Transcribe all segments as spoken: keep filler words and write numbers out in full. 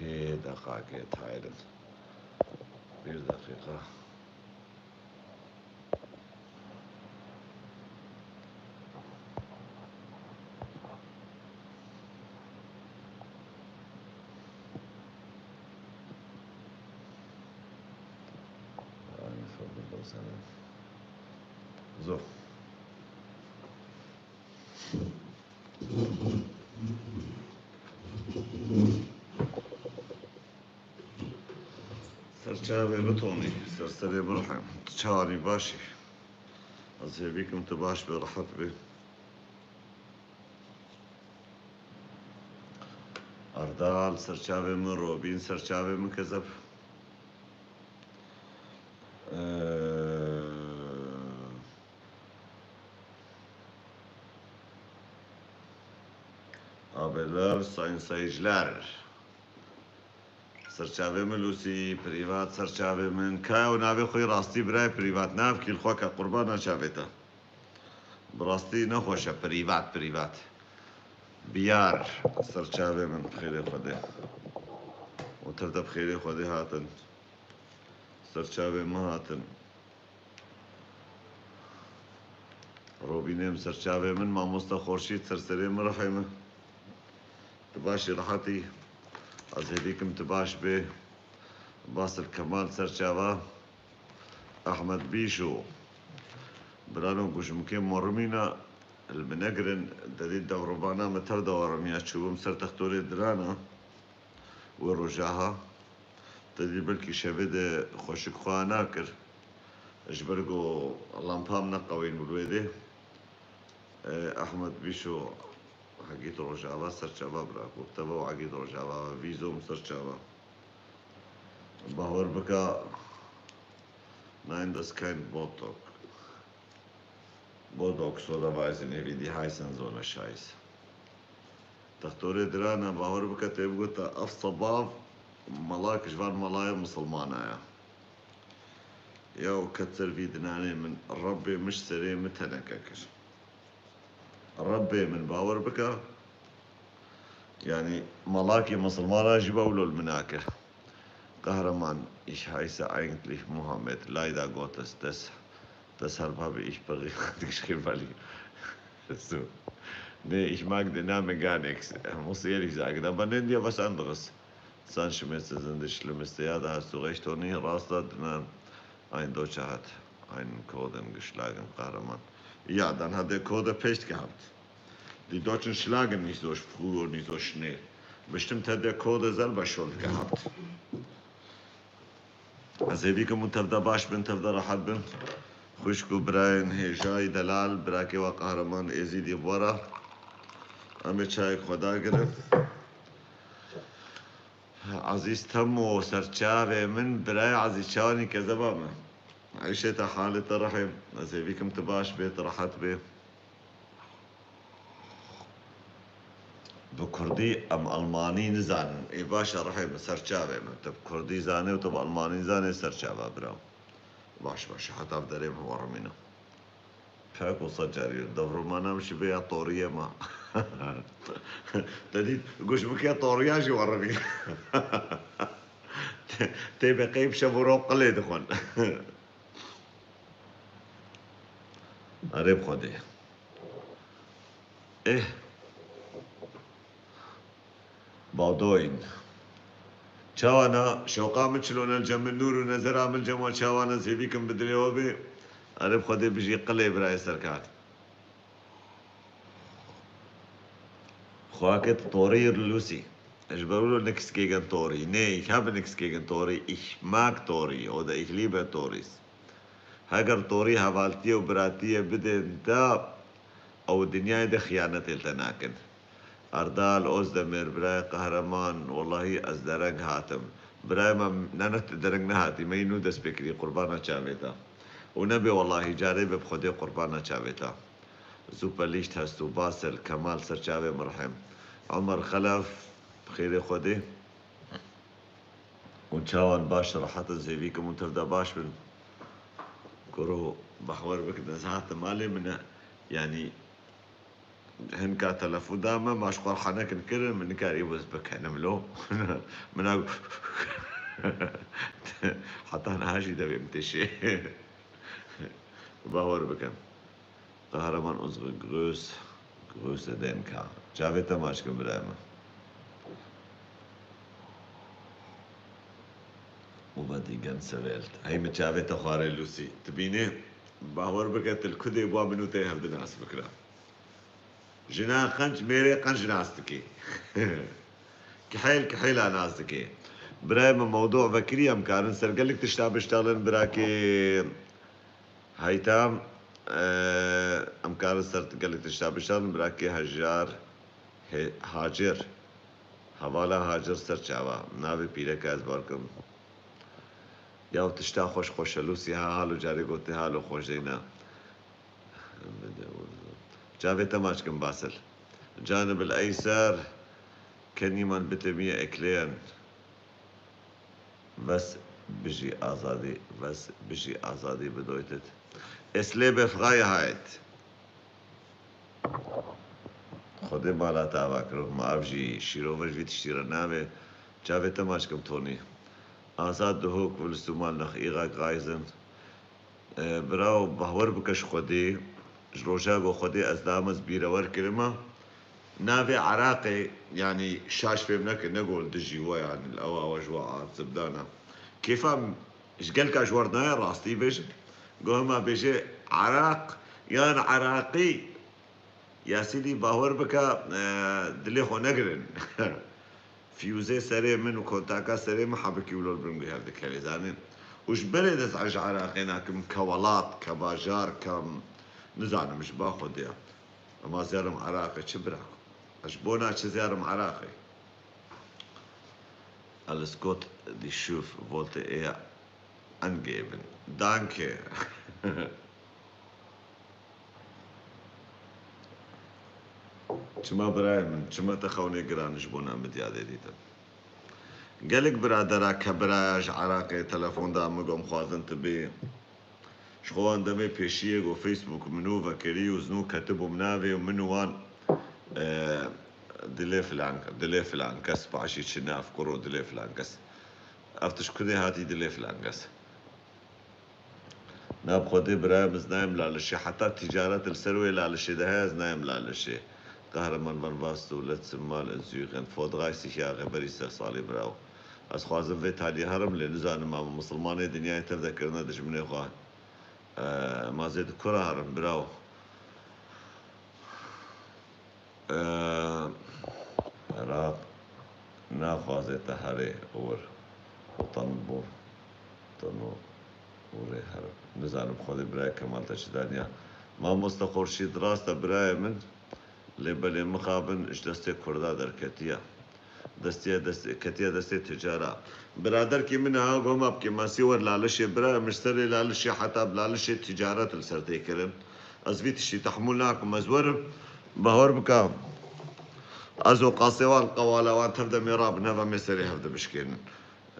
Ê, deqakê tayrin. Bir dakika. Zor. Ser çavê min Tonî, ser serê min Rihim. Tu çawanî, baş î? Ez hêvî kim tu baş bî, rehet bî. Erdal, ser çavê min Robîn, ser çavê min Kezeb. Ee, Abiler, sayın seyirciler. Serçavê min Lucy, Privat, serçavê min. Ka ew navê xwe yê rastî birayê Privat navkî li xwe ke qurbana çavê te. Bi rastî nexweş e, Privat, Privat. Biyar, serçavê min, bi xêrê Xwedê. Û tev de bi xêrê Xwedê hatin. Serçavê min hatin. Robînê min, serçavê min, mamosta Xorşîd, ser serê min, rihê min. Tu baş î, rehet î? Ez hêvî kim tu baş bê. Basil Kemal, serçava. Ehmed Bîşo. Birano, gujmikê morimîna li min negirin, derî devrûbana min tev de warimiya çûbim ser textorê dirana. Wê roja ha, te dî belkî şevê de xweşik xwe nakir. Ji ber ku lampam neqewîn bû wê dê. E, Ehmed Bîşo, Hegît Rojava, serçava bira ku te ve û Hegît Rojava ve, vîzom serçava. Bawer bika, nein, das kein Botok. Botox oder Weise, ne, wie die heißen, so ne Scheiß. Textorê dirana, bawer bike tê bigota, ev sebav melak ji van melaya misilmana ya. Ya û ket ser vî dinanê min, Rebbê min ji serê min teneke kir. Rebbê min, bawer bike, yanî melakê misilmana jî wewlo li min nakir. Qehreman, ich heiße eigentlich Muhammed, leider Gottes, des Deshalb habe ich Peri geschrieben, weil ich so. Nee, ich mag den Namen gar nichts. Muss ehrlich sagen, aber nenn dir was anderes. Zahnschmerzen sind das Schlimmste. Ja, da hast du recht, Toni. Rasta, Dinan, ein Deutscher hat einen Kurden geschlagen, Kahraman. Ja, dann hat der Kurde Pech gehabt. Die Deutschen schlagen nicht so früh und nicht so schnell. Bestimmt hat der Kurde selber Schuld gehabt. Ez hêvî kim hûn tev de baş bin, tev de rehet bin. Xwişk û birayên hêjayî delal, birakê we Qehreman Êzîdî Bora. Em ê çayek xwe dagirin. Ezîz Temo, serçavê min, birayê ezîz, çawanî kezeba min. Eyşê te, halê te rihê. Ez hêvî kim tu baş bê, tu rehet bê. Bi kurdî em almanî nizanin. Ê baş e, rihê min, serçavê min. Tu bi kurdî zanê û tu bi almanî zanê, serçava bira. Baş, baş, heta bi derê min werimîne. Pek wisa carî devrûmana min şibê ya toriyê ma. Te dît, guşmikê toriya jî werimîne. Tê be qeyb şev û ro qilê dixwin. Erê bi Xwedê. Eh. Badoyîn. Çawana, şewqa min çilo ne li cem min, nûr û nezera min li cem we çawana, zêvî kim bi dilê we bê. Erê bi Xwedê bijî qilê birayê serkar. Xwake tu torî yir Lucy. Ji ber wilo niks gegen Tori. Nee, ich habe nichts gegen Tori. Ich mag Tori oder ich liebe Toris. Heger Tori hevaltiyê û biratiyê bidên te, ew dinyayê de xiyanetê li te nakin. Erdal Ozdemir, birayê qehreman, wellahî ez dereng hatim. Birayê me, ne, ne, tu dereng nehatî, me yî nû dest pê kirî, qurbana çavê te. Û nebê wellahî, carê be bi Xwedê qurbana çavê te. Zû pelîşt hest û Basel, Kemal, ser çavê min rihê. Omer Xelef, bi xêrê Xwedê. Û çawan baş, rehet in, zêvî kim û tev de baş bin. Kuro, behwer bikin, ez hatim malê min e. Yanî, Hinka telefon da me, ma ji xwe henekin kirin, min nikarî biz bikenim lo. Min a heta niha jî devê min têşê. Bawer bikin. Qehreman unsere Größ-, Größe denka. Çavê te maç kin birayê min. Über die ganze Welt. Hey, min çavê te xwarê Lucy. Dibînî, bawer bike, tu li ku dê bûa min û te hevdi nas bikira. Jina qenc, mêrê qenc nas dikê. Kihêl, kihêla nas dikê. Birayê min mewdû vekirî, em karin ser gelek tişta biştalin, birakê Heytam, e, em karin ser gelek tişta biştalin, birakê Hejar, He-, Hacir. Hevala Hacir ser çava. Navê pîreka ez bar kim. Ya tişta xweş xweş e, Lucy ha halo carê gotê halo xweş deyna. Çavê te maç kin Basil. Canibil eyser, kann jemand bitte mir erklären, was bijî azadî, was bijî azadî bedeutet. Es lebe Freiheit. Xwedê mala te ava kiro, ma ev jî şîrove ji vî tiştî re navê. Çavê te maç kim Tony. Azad Duhok, willst du mal nach Irak reisen? E, birawo, bawer bike ji Xwedê, ji roja ku Xwedê ez dam ez bîrewer kirime, navê Iraqê, yanî şaş fêm neke, ne ku li dijî we, yanî li ew awe ji we azib dana. Kêfa min ji gelka ji we re nayê rastî bêjim. Ku hema bêje Iraq yan Iraqî, Ya Sîdî, bawer bike, e, dilê xwe negirin. Fiyûzê serê min û kontaka serê min hebikî wilo li bin guher dikelê, zanî. Û ji berê de ez ji Iraqê nakim ke welat, ke bajar, ke, nizanim, ji ba Xwedê ya. Ema ziyarim Iraqê, çi bira? Ez ji bona çi ziyarim Iraqê? Alles Gott, die Schuf wollte er angeben. Danke. Çima birayê min, çima te xewnê giran ji bona min diyadê dîtin? Gelek biradera ke biraya ji Iraqê telefon da min got, em xwazin tu bê. Ji xwe wan demê pêşiyê got Facebook min û vekirî û zin û ketibûm navê û min û wan, e, dilê filan, dilê filan kes, paşî çi nav, kuro dilê filan kes. Ev tişt kudê hatî dilê filan kes. Na bi Xwedê birayê min, ez nayêm Lalişê. Heta tîcaret li ser wê Lalişê de heye, ez nayêm Lalişê. Qehreman van was du letzte Mal in Syrien vor dreißig Jahre, berî sih salî birawo. Ez xwazim vê taliyê herim, lê nizanim ma misilmanê dinyayê tev de kirine dijminê xwe. Eee, ma zê di kura herim birawo. Eee, Iraq naxwaze te herê wir. Tanbûr, tanûrê herim. Nizanim Xwedê birayê Kemal te çi daniya. Mamoste Xurşîd, rast e birayê min, lê belê mixabin ji destê Kurda derketiye. Destiye dest-, ketiye destê ticara. Biraderkî min niha goma bi kêmasî wer Lalişê bira, em ji serê Lalişê heta bi Lalişê ticaret li ser tê kirin. Ez vî tiştî tehmûl nakim, ez werim, bahwer bika. Ez û qasê wan, qewala wan tev de mêra bin hev em ê serê hev de bişkênin.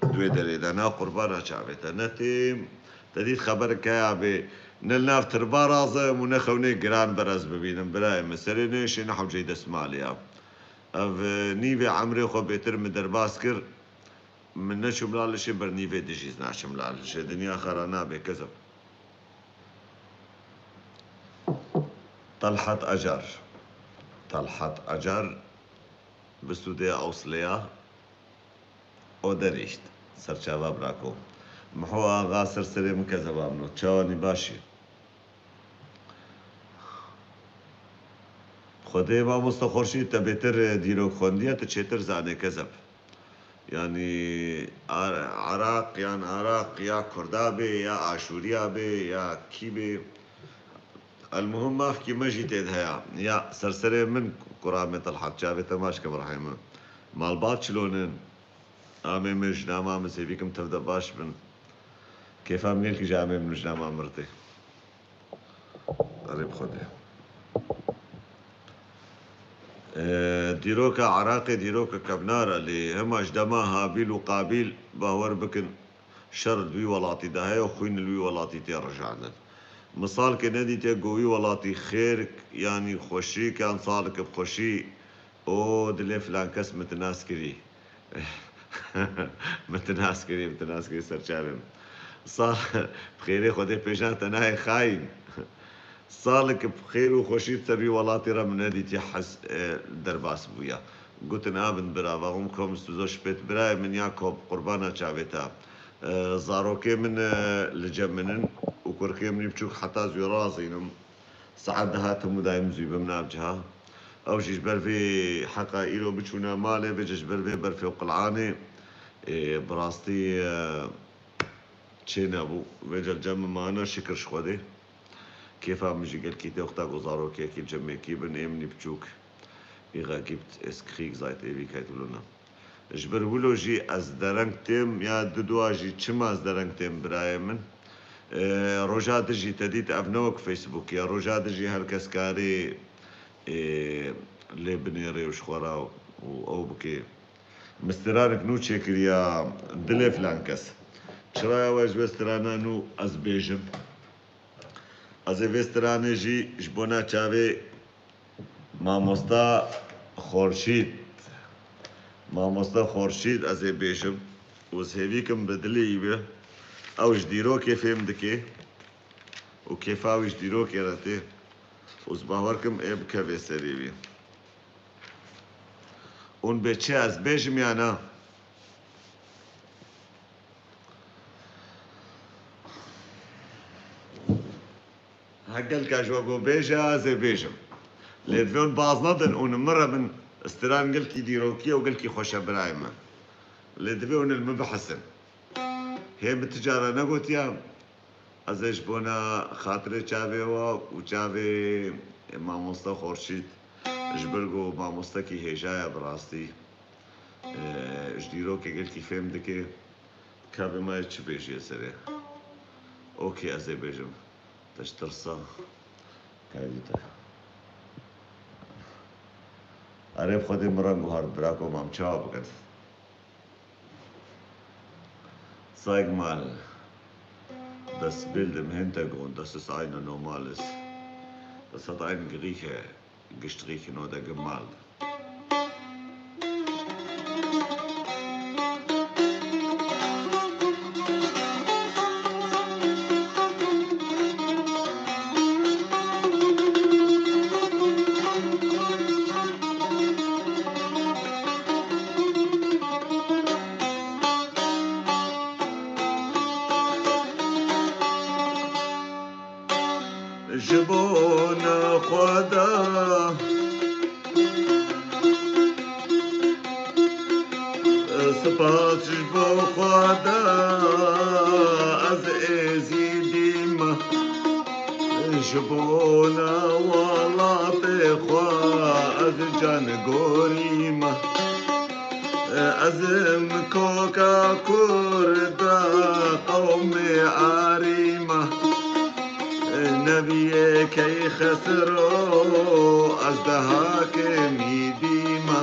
Di wê derê de na qurbana çavê te. Ne têm, te dît xeberik heya bê, ne li nav tirba razim û ne xewnê giran berez bibînim. Birayê min serê nêşê ne hewceyî destmalê ya. Ev, e, nîvê emrê xwe bêtir min derbas kir. Min neçûm Lalişê, ber nîvê dijî ez naçim Lalişê. Dinya xera nabe kezim. Talhat Acar. Talhat Acar bi sûdê Ewsilê ya. O derêşt. Serçava birako. Miho Axa ser serê min kezeba min o. Çawanî baş î. Xwedê mamoste Xurşîd te bêtir, e, dîrok xwendiye, tu çêtir zanê kezeb. Yanî Ar-, Iraq yan Araq ya Kurda bê, ya Aşûriya bê, ya kî bê. Elmuhim mafkî me jî tê de heya. Ya ser serê min kuramê Telhat çavê te maç kim rehê min. Malbat çilonin. Amê min jina ma min sêvîkim tev de baş bin. Kêfa min gelkî ji amê min jina ma min re tê. Erê bi Xwedê. Ee, dîroka Iraqê dîroka kevnar e, lê hema ji dema Habîl û Qabîl, bawer bikin, şer li wî welatî de heye û xwîn li wî welatî tê rijandin. Min salkê nedîtiye go wî welatî xêr, yanî xweşik, yan salik bi xweşî. O dilê filan kes min ti nas kirî. Min ti nas kirî, min ti nas kirî ser çavê min. Sal bi xêrê Xwedê pêşan te nayê xayîn. Salik bi xêr û xweşî bi ser wî welatî re min nedîtiye hez, e, derbas bûya. Gotin, a bin birava, hûn kom tu zo şipêt birayê min ya kom qurbana çavê te. E, zarokê min, e, li cem min in û kurkê min biçûk heta zû razînim. Saet deha tim û dayim zû bim nav ciha. Ew jî ji ber vê heqa îro biçûne malê, vêce ji ber vê berfê û qil'anê, e, bi rastî, e, çê nebû. Vêce li cem min mane, şikir ji Xwedê. Kêfa min jî gelkî tê wexta ku zarokekî cemekî bin, ê min î biçûk î xekî bit, êskixîk zayt êvî kayt wilo ne. Ji ber wilo jî ez dereng têm ya didua jî çima ez dereng têm birayê min? E, roja di jî te dît ev ne wek Facebook ya. Roja di jî her kes karê, e, lê binêrê û ji xwe re û ew bikê. Min stranek nû çêkiriya dilê filan kes. Çira ya we ji wê strana nû ez bêjim? Ez ê vê stranê jî ji bona çavê mamosta Xorşîd, mamosta Xorşîd ez ê bêjim û ez hêvî kim bi dilê wî be. Ew ji dîrokê fêm dike û kêfa wî ji dîrokê re tê û ez bawer kim ê bikeve serê wî. Hûn bê çi ez bêjim ya na? Hek gelka ji we got bêje, ez ê bêjim. Lê divê hûn baz nedin û min re bin, stran gelkî dîrokî ye û gelkî xweş e birayê min. Lê divê hûn li min bihesin. Hê min ti cara negotiya, ez ê ji bona xatirê çavê we û çavê mamoste Xorşîd, ji ber ku mamostekî hêja ye bi rastî. E, ji dîrokê gelkî fêm dike. Kabê me çi bêjiye serê? Okê, ez ê bêjim. Te ji tirsa kaydî te. Erê, bi Xwedê min re guhar, birako, mam çawa bikin? Zeig mal, das Bild im Hintergrund, das ist eine normales. Das hat einen Grieche gestrichen oder gemalt. Ji bona Xweda, spas ji bo Xweda, ez êzîdî me. Ji bona welatê xwe ez can gorî me. Ez im koka Kurda qewmê arî me. Nebiyê key Xesro ez dehakê mîdî me.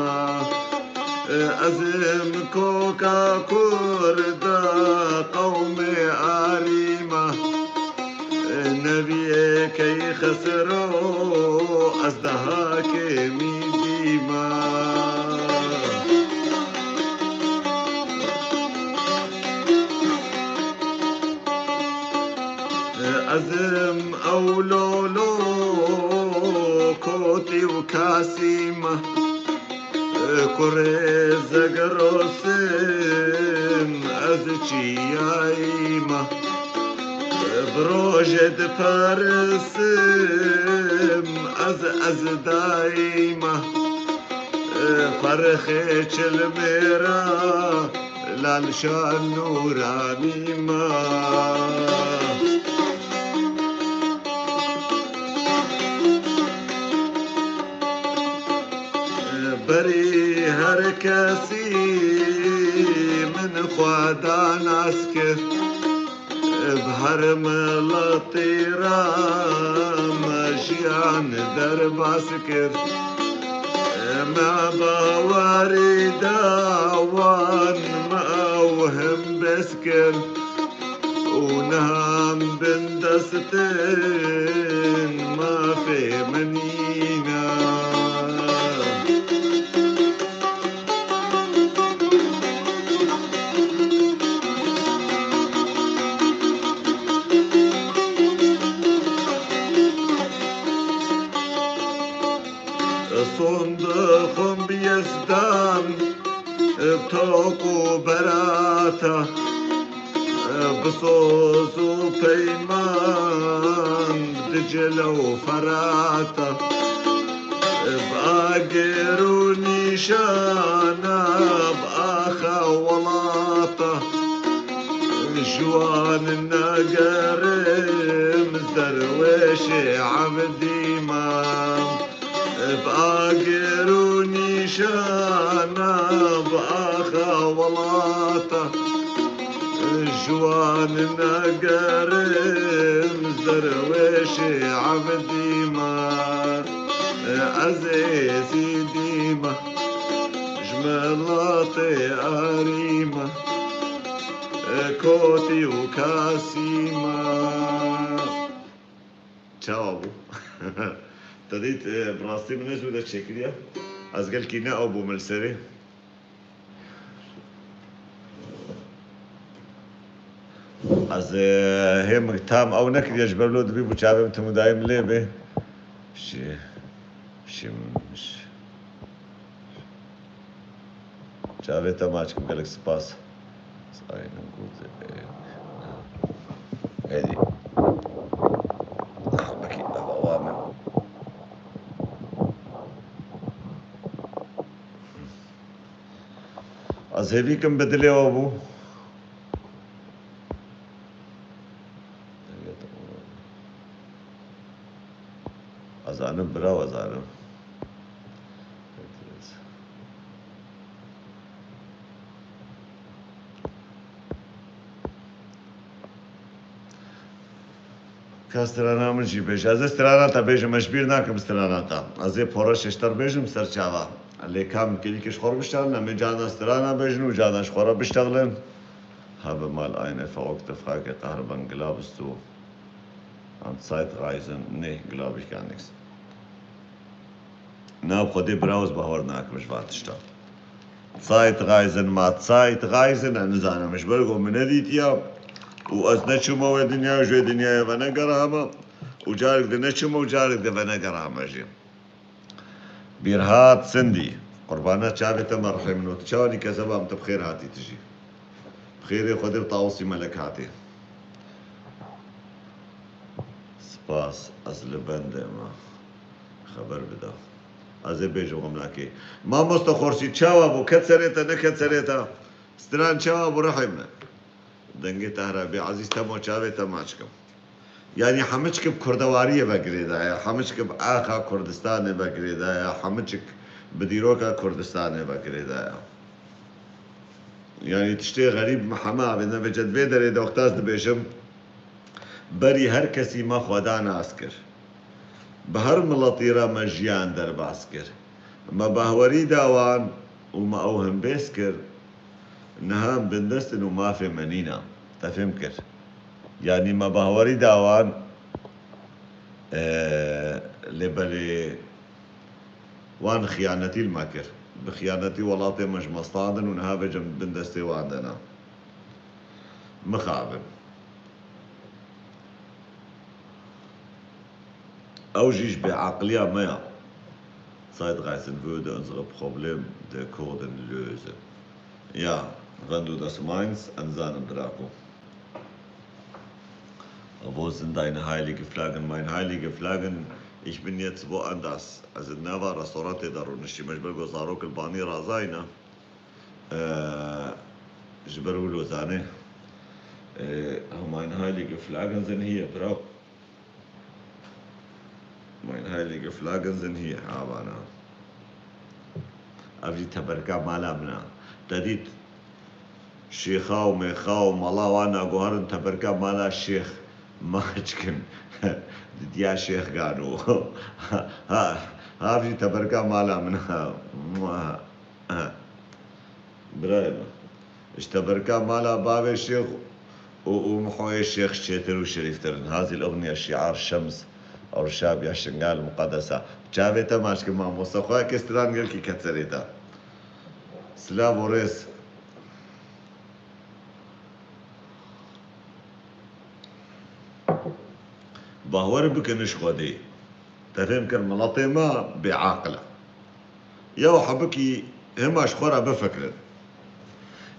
Ez im koka Kurda qewmê arî me. Nebiyê key Xesro ez dehakê mîdî me. Ez im ew lolo kotî û kasî me. Kurê Zegirosim ez çiyayî me. Bi rojê diperisim ez, ez dayî me. Ferxê çilmê re Lal Şah Nûranî me. Berî her kesî min Xweda nas kir. Bi her miletî re me jiyan derbas kir. Me bawerî dawan me ew him bes kir. Û niha em Bindestin mafê min nîne. Sonde xum bi Yezdan, tok û berata, bi soz û peyman, bi Dicle û Ferata, bi agir û nîşana, bi axa welata, ji wan negerim derwêşê evdî me. Bi agir û nîşana, bi axa welata, ji wan negerim derwêşê evdî me. Ez êzîdî me, ji miletê arî me, kotî û kasî me. Çawa bû? Te dît, e, bi rastî min ne zû de çêkiriye. Ez gelkî ne ew bû min li serê. Ez, e, hê min tam ew nekiriye, ji ber lo dibî bû çavê min tim û dayê min lê bê. Şi-, şim-, ş-, Çavê te maç kim, gelek spas. Sayın Kuzey. Hadi. Ah, bakayım, baba, var mı? Ez hêvî kim bi dilê we bû. Ezanim bira, ezanim. Ka strana min jî bêje. Ez ê strana te bêjim, ez ji bîr nakim strana te. Ez ê pora şeşter bêjim ser çava. Lê kam kilîkê ji xwe re biştexilin, em ê carna strana bêjin û carna ji xwe re biştexilin. Habe mal eine Verrückte, Frage, Kahraman glaubst du an Zeitreisen? Nee, glaube ich gar nichts. Na, bi Xwedê bira ez bawer nakim ji van tişta. Zeitreisen ma, Zeitreisen, ez nizanim. Ji ber ku min nedîtiya û ez neçûme wê dinyayê, ji wê dinyayê venegerame û carek di neçûme û carek di venegerame jî. Bîrhat Sindî, qurbana çavê te me rihê min û tu çawa nî keseba min, tu bi xêr hatî tu jî. Bi xêrê Xwedê bi tawusî melek hatê. Spas, ez li bendê me. Xeber bide. Ez ê bêjim, xem nakê. Mamoste Xorsî, çawa bû? Ket serê te, neket serê te? Stran çawa bû, rihê min? Dengê te hera bê ezîz, temo çavê te maç kim. Yanî hemû çik bi kurdewariyê ve girêdaye, hemû çik bi axa Kurdistanê ve girêdaye, hemû çik bi dîroka Kurdistanê ve girêdaye. Yanî tiştê xerîb me heme avê, ne vêce di vê derê de wexta ez dibêjim, berî her kesî me Xweda nas kir. Bi her miletî re me jiyan derbas kir. Me bahwerî da wan û me ew hembêz kir. Niha em bindest in û mafê me nîne. Te fêm kir? Yanî me bahwerî da wan, e, lê belê wan xiyanetî li me kir. Bi xiyanetî welatê me ji me standin û niha vêce em bindestê wan de ne. Mixabin. Ew jî ji bêeqiliya me ya. Zeitreisen würde unsere Probleme der Kurden lösen. Ja, wenn du das meinst, ez nizanim birako. Wo sind deine heilige Flaggen? Mein heilige Flaggen, ich bin jetzt woanders. Ez ê nava restorantê de rûniştîme, ji ber ku zarok li banî razayne. Ee, ji ber wilo zanê. Ee, mein heilige Flaggen sind hier, bro. Mein heilige Flaggen sind hier, havana. Ev jî teberka mala min a. Te dît, şêxa û mêxa û mala wan a guherin teberka mala şêx maç kin. Didiya şêx gano. Ha, ha, ev jî teberka mala min a. Mua. Birayê min, ji teberka mala bavê şêx û, û Mihoyê Şêx çêtir û şerîftir in. Hazî l-uxniye şiar şems ew şabiya Şingal muqedesa. Çavê te maç ke mamoste xwe ke stran gelkî ket serê te. Silav û rêz. Bawer bikin ji Xwedê. Te fêm kir, miletê me bêaqil e. Yew hebikî hema ji xwe re bifikirin.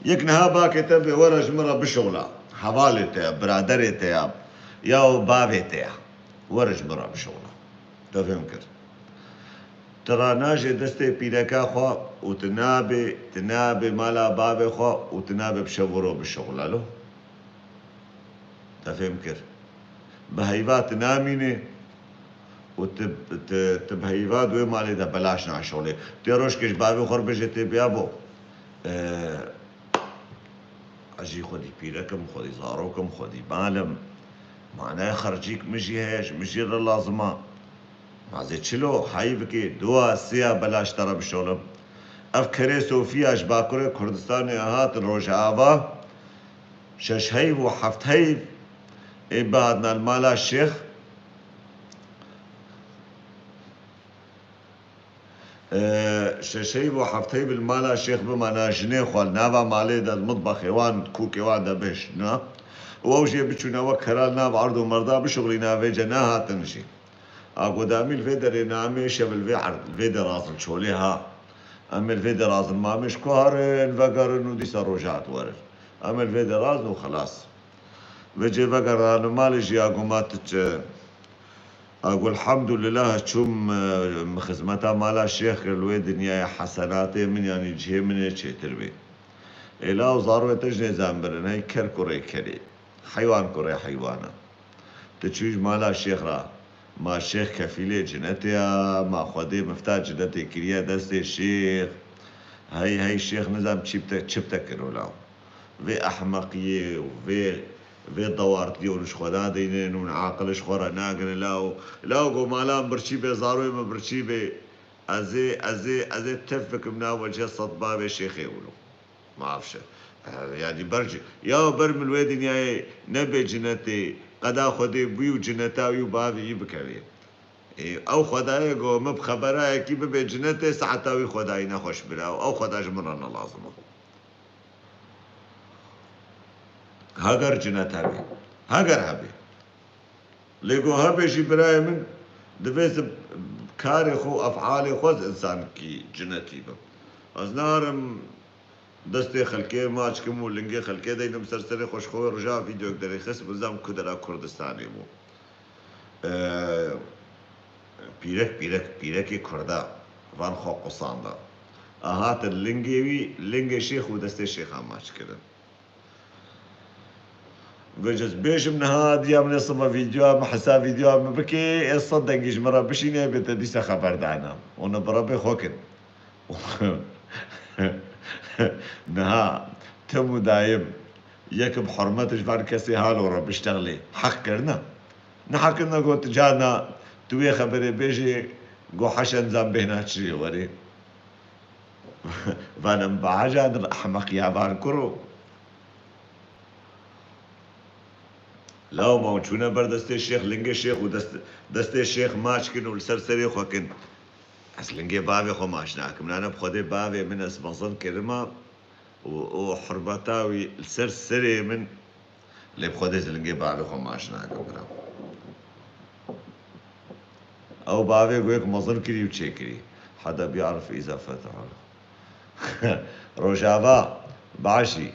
Yek niha bakê te bê were ji min re bişuxla. Hevalê te ye, biraderê te ye, ya bavê te ye. Were ji min re bişuxla. Te fêm kir. Tu ranajê destê pîreka xwe û tu nabê, tu nabê mala bavê xwe û tu nabê bi şev û ro bişuxla lo. Te fêm kir. Bi heyva tu namînê û tu, tu, tu bi heyva di wê malê de belaş naşolê. Tê rojkê ji bavê xwe re bêje tê biya bo. Ee, ez jî xwedî pîrek im, xwedî zarok im, xwedî mal im. Manaya xercîk min jî heye, ji min jî re lazim a. Ma zê çilo, heyv bikê, dua, siya belaş te re bişolim. Ev kerê Sofiya ji Bakurê Kurdistanê hatin Rojava. Şeş heyv û heft heyv ê bihatina li mala Şêx. Ee, şeş heyv û heft heyv li mala Şêx bimana jinê xwe li nava malê de, li mitbaxê wan, kûkê wan de bihiştina. Û ew jê biçûne wek kera li nav erd û merda bişuxlîna, vêce nehatin jî. A godamî li vê derê namê şev li vê erd, li vê derazin çolê ha. Em ê li vê derazin mamê ji ku herin, vegerin û dîsa roja hat werin. Em ê li vê derazin û xelas. Vê cê vegerin malê jî a goma tu çi. A go elhamdulillah çûm, e, min xizmeta mala Şêx kir, li wê dinyayê hesenatê min, yanî cihê min ê çêtir bê. Ê law zarokê te jî nêzan birin, hey ker kurê kerê. Heywan kurê heywana. Tu çûyî ji mala Şêx re. Ma Şêx kefîlê cinetê ya, ma Xwedê mifta cinetê kiriye destê Şêx. Hey, hey Şêx nizam çi bi te, çi bi te kir wila. Vê ehmeqiyê û vê, vê dewartiyê hûn ji xwe dadeynin, hûn aqil ji xwe re nagrin law. Law go malan birçî bê, zaroyê min birçî bê. Ez ê, ez ê, ez ê tef bikim nav wecihê sed bavê Şêxê wilo. Mafşe. Yanî ber, ya ber min wê dinyayê nebê cinetê, qeda Xwedê bûyî û cineta wî û bavê wî bikevê. Ê, ew Xwedayê go min bi xeberayekî bibê cinetê, saeta wî Xwedayî nexweş bira û ew Xweda ji min re ne lazim e. Heger cinet hebe. Heger hebe. Lê go hebe jî birayê min, divê ez karê xwe û efalê xwe ez însankî cinetî bim. Ez narim destê xelkê maç kim û lingê xelkê deynim ser serê xwe, ji xwe wê rija vîdeoyek derêxist, min zam ku dera Kurdistanê bû. Ee, pîrek, pîrek, pîrekê Kurda van xwe qusanda. A hatin lingê wî, lingê şêx û destê şêxa maç kirin. Vêce ez bêjim niha diya min ê sibe vîdeoya min, hesa vîdeoya min bikê, ê sed dengî ji min re bişîne, bê te dîsa xeberdana. Hûn bi Rebê xwe kin. Niha tim û dayim yek bi hurmet ji van kesê halo re biştexlê. Heq kirine. Ne heq kirine got carna tu wê xeberê bêjê, go heşe nizam bêhna çi jê werê. Van em bahaca din ehmeqiya van kuro. Law ma çûne ber destê şêx, lingê şêx û dest-, destê şêx maç kin û li ser serê xwe kin. Ez lingê bavê xwe maç nakim. Nane bi Xwedê bavê min ez mezin kirima û, û hurmeta wî li ser serê min. Lê bi Xwedê ez lingê bavê xwe maç nakim, bira. Ew bavê go yek mezin kirî û çêkirî. Heda biyarif îzafet. Rojava, başî.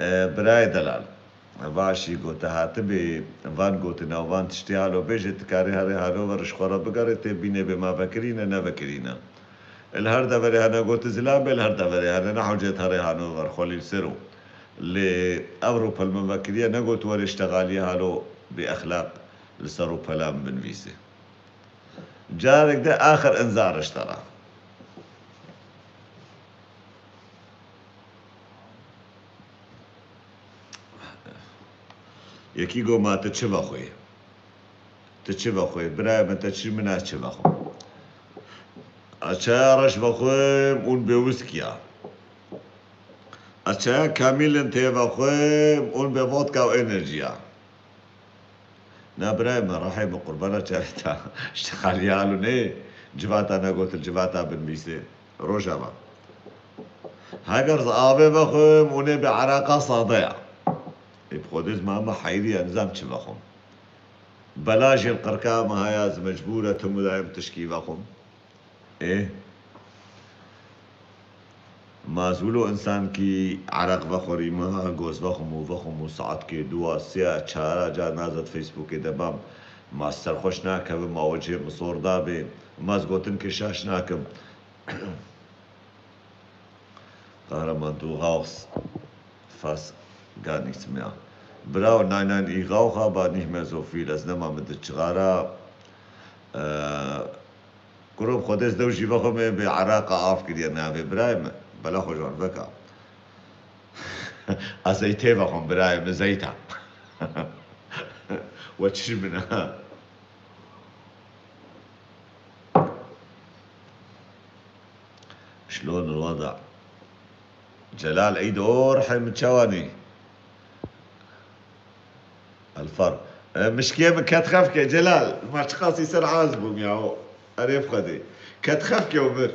E, birayê delal. Başî, go te hatibî van gotina û van tiştê halo bêjê, tu karê herê hano ver ji xwe re bigerê, tê bînê bê ma vekirîne, nevekirîne. Li her deverê hene got zilam bê, li her deverê hene, ne hewcet herê hano ver xwe lî li ser o. Lê ev rûpel min vekiriye, negot werê ştexaliyê halo bêexlaq li ser rûpelan binivîsê. Carek de axir inzar ji te re. Yekî go ma tu çi vexwê? Tu çi vexwê? Birayê min, te çi, min ez çi vexwim? Ez çaya reş vexwim û bê wiskiya. Ez çaya Kamîl in tê vexwim, hûn bê vodka û enerjiya. Na birayê min, rehê min, qurbana çavê te. Ji xaliya alo nê, civata negotin, civata binivîsê. Rojava. Heger ez avê vexwim, hûn ê bê eraqa sade ya. Ê bi Xwedê ez ma me heyriya, nizam çi vexwim. Bela jê li qirka me haya, ez mecbûr e tim û dayim tişkî vexwim. Ê. Ma ez wilo însankî ereq vexwerî, ma goz vexwim û vexwim û saetkê dua, sêya, çara carna ez di Facebookê de bam. Ma ez serxweş nakevim, ma wecihê min sor dabê. Ma ez gotinkê şaş nakim. Kahraman, du rauchst fast gar nichts mehr. Bravo, nein, nein, ich rauche aber nicht mehr so viel. Ez nema min di çixara, e, Kuro bi Xwedê ez dew jî vexwe me bê eraqa av kiriye navê birayê min. Bela xwe ji wan veka. Ez zeytê vexwim birayê min, zeyta. We çi ji min e? Şlon el wada? Celal Eid, o rihê min çawanî? Elfar. E, mişkê min ket xefkê, Celal. Ma çiqasî ser az bûm ya o. Erê bi Xwedê. Ket xefkê û mir.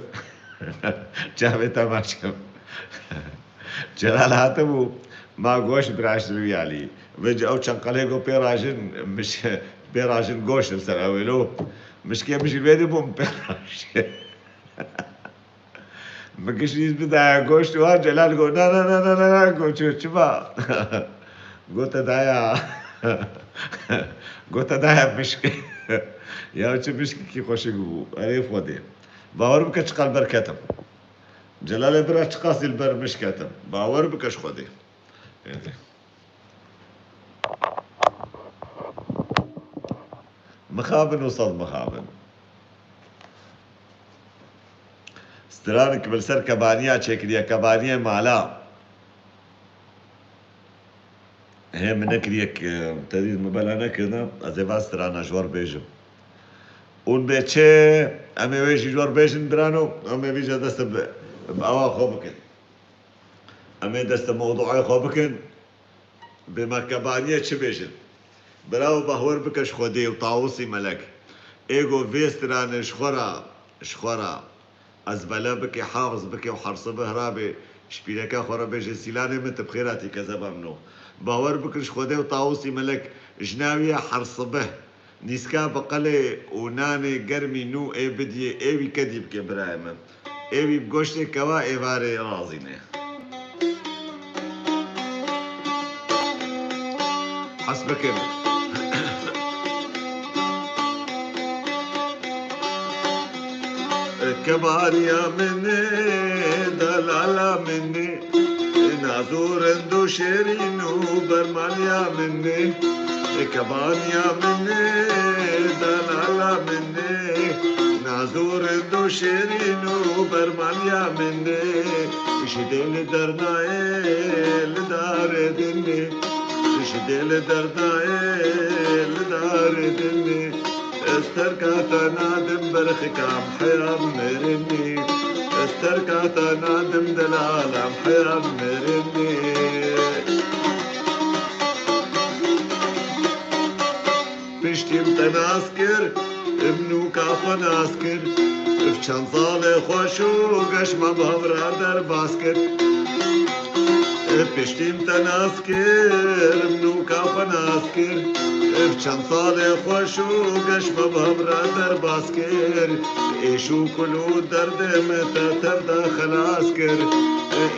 Çavê te maç kim. Celal hatibû, ma goşt biraştirî alî. Vêca ew çend qelê go pê rajin, miş-, pê rajin goşt li ser ew ê lo. Mişkê min jî vê dibûm pê rajin. Min gişt îz bidaya goşt û ha Celal got, "Na, na, na, na, na, na," got, "Çi, çima?" Got, "Te daya." Got, "Te daya mişk." Ya çi mişkekî xweşik bû. Erê Xwedê. Bawer bike çiqas li ber ketim. Celalê bira çiqasî li ber mişk ketim. Bawer bike ji Xwedê. Mixabin û sed mixabin. Stranek bi li ser kebaniya çêkiriye, kebaniyê mala. Hê min nekiriye, te dît min bela nekirine, ez ê van strana ji we re bêjim. Hûn bê çi, em ê wê jî ji we re bêjin birano, em ê vîca dest bi, bi awa xwe bikin. Em ê dest bi mewduê xwe bikin. Bê me kebaniyê çi bêjin? Birawo, bawer bike ji Xwedê û Tawusî Melek. Ê go vê strane ji xwe re, ji xwe re. Ez bele bike, hafiz bike û her sibih rabê, ji pîreka xwe re bêje, "Sîlanê min, tu bi xêr hatî kezeba min o." Bawer bikin ji Xwedê û Tawusî Melek, ji navê her sibih. Nîska bi qelê û nanê germî nû ê bidiyê, ê wî kedî bike birayê min. Ê wî bi goştê kewa êvarê razîne. Hes bikin. Kebaniya min ê, delala min ê. Naz û rind û şêrîn û bermaliya min ê, kebaniya min ê, delala min ê. Naz û rind û şêrîn û bermaliya min ê, ji dê li dernayê, li darê din ê, ji dê li dernayê, li darê din ê. Ez terka te nadim berxikam heya mirinî. Ez terka te nadim delalam heya mirinî. Piştî min te nas kir, min nûka xwe nas kir. Ev çend salê xweş û geş me bi hev re derbas kir. Ev piştî min te nas kir, min nûka xwe nas kir. Ev çend salê xweş û geş me bi hev re derbas kir. Êş û kul û derdê min te tev de xelas kir.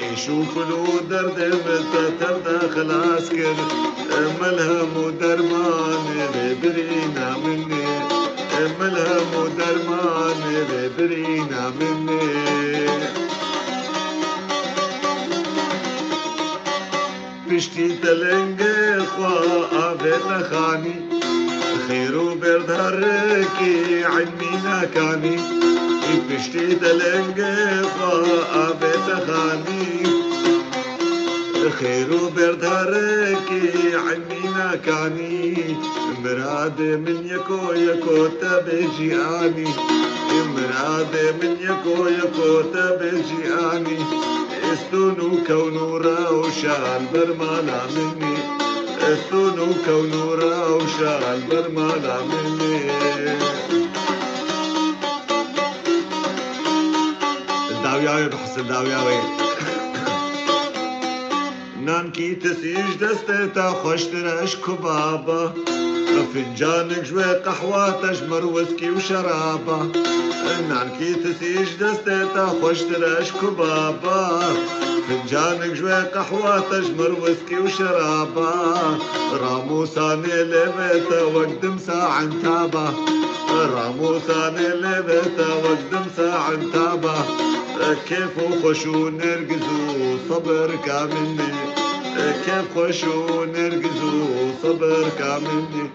Êş û kul û derdê min te tev de xelas kir. Melhem û dermanê vê birîna min ê. Melhem û dermanê vê birîna min ê. Piştî te lengê xwe avête xanî, xêr û bêrdarekî ilmî nakanî. Piştî te lengê xwe avête xanî, xêr û bêrdarekî ilmî nakanî. Miradê min yeko yeko te bêjî anî. Miradê min yeko yeko te bêjî anî. Estûn û kewn û rewşa li ber mala min ê. Estûn û kewn û rewşa li ber mala min ê. Dawiyawê bihsin, dawiyawê. Nankî tisî ji destê te xweştir e ji kubaba. Fincanik ji wê qehwa te ji mir wiskî û şeraba. Nankî tisî ji destê te xweştir e ji kubaba. Fincanik ji wê qehwa te ji mir wiskî û şeraba. Ramûsanê lêvê te wek dimsa entaba. Ramûsanê lêvê te wek dimsa entaba. Kêf û xweş û nergiz û sebirka min ê. Kêf xweş û nergiz û sebirka min ê.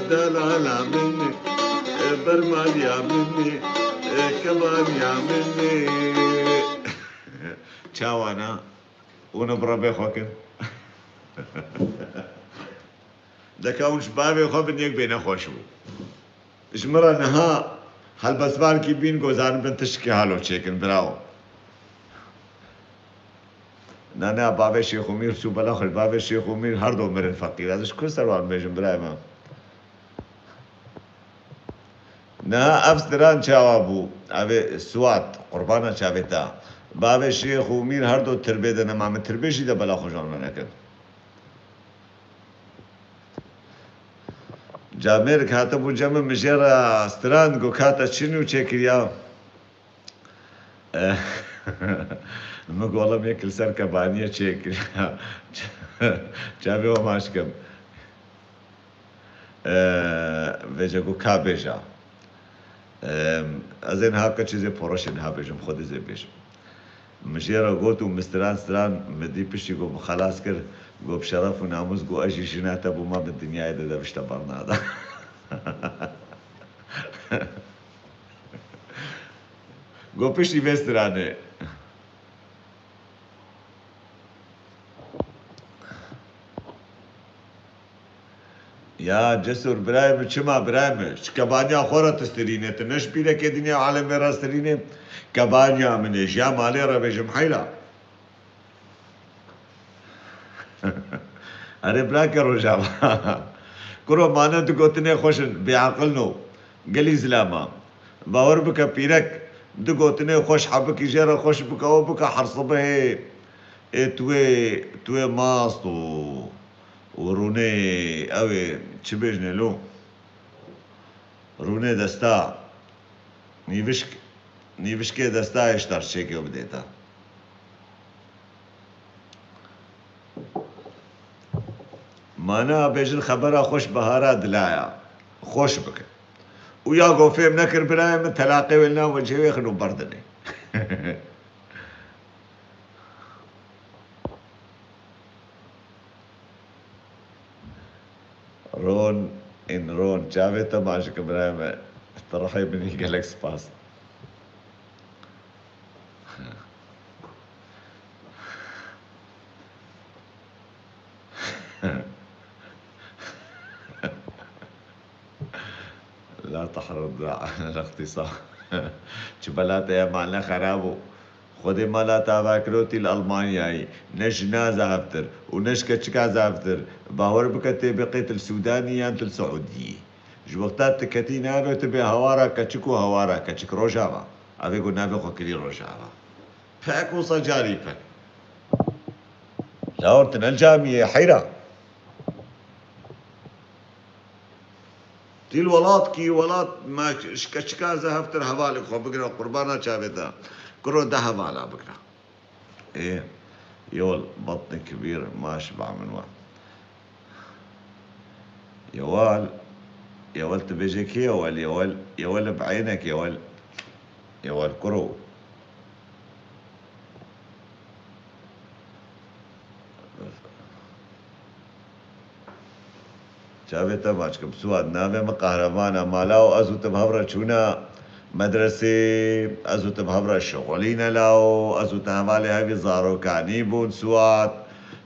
Delala min ê. Bermaliya min ê. Kebaniya min ê. Çawa ne? Hûn bi rebê xwe kin. Deka hûn ji bavê xwe bin yek bê nexweş bû. Ji min re niha helbestvarekî bîn ku zanibin tiştekî halo çêkin, bravo. Na, na, bavê Şêx Umîr çû bela xwe, bavê Şêx Umîr her do mirin feqîr. Ez ji ku ser wan bêjim, birayê me? Niha ev stran çawa bû? Ev ê Suat, qurbana çavê te. Bavê Şêx Umîr her do tirbê de nema, min tirbê jî de bela xwe ji wan re nekin. Camêrek hatibû cem min, min jê re stran, got, "Ka te çi nû çêkiriya?" Eh, min got, "Wele min yek li ser kebaniyê çêkiriya." Çavê we maç kim. Eh, vêce got, "Ka bêja." Em, ez ê niha qe çîzê poroşê niha bêjim, Xwedê zê bêjim. Min jê re got û min stran stran, min dî piştî got, min xelas kir, got, "Bi şeref û namûs," got, "ez jî jina te bûma, min dinyayê de dev ji te bernada." Got, "Piştî vê stranê." Ya Cesur, birayê min, çima birayê min? Ji kebaniya xwe re tu stirîne, tu ne ji pîrekê dinya alemê re stirîne. Kebaniya min ê, ji ya malê re bêjim heyla. Erê birake Rojava. Kuro mane du gotinê xweş in, bêaqil no. Gelî zilama. Bawer bike pîrek, du gotinê xweş hebikî jê re xweş bike, ew bike her sibehê. Ê tu wê, tu wê mast û, û rûnê, ew ê, çi bêjinê lo? Rûnê desta, nîvişk, nîvişkê desta ê ji te re çêke û bidê te. Mana bêjin xebera xweş bihara dilaya xweş bike. Û ya ku fêm nekir birayê min, telaqê wê li nav wecihê wê xin û berdinê. Ron in ron. Çavê te maç kim birayê me. Tu rihê min î, gelek spas. La tahrid al-iqtisad. Çi belate ye, mane xerab bû. Xwedê mala te ava kiro tî li Almanyayê. Ne jina zehftir û ne ji keçika zehftir. Bawer bike tê biqê tu li Sûdanî yan tu li Siûdiyê. Ji wexta tu ketî navê tu bê hawara keçik û hawara keçik Rojava. Ev ê ku navê xwe kirî Rojava. Pek wisa carî pek. Lawir tu ne camiyê heyra. Dîl welat kî welat me ji keçika zehftir hevalê xwe bigire qurbana çavê te. Kuro de hevala bigire. Ê, yol batnik kibîr ma şiba min we. Yewal, yewal tu bêje kê yewal, yewal, yewal bi eynek yewal, yewal kuro. Çavê te maç kim. Suad, navê min Qehreman e. Mala û ez û tu bi hev re çûne medresê, ez û tu bi hev re şixulîne la û ez û tu hevalê hevî zarokanî bûn. Suad,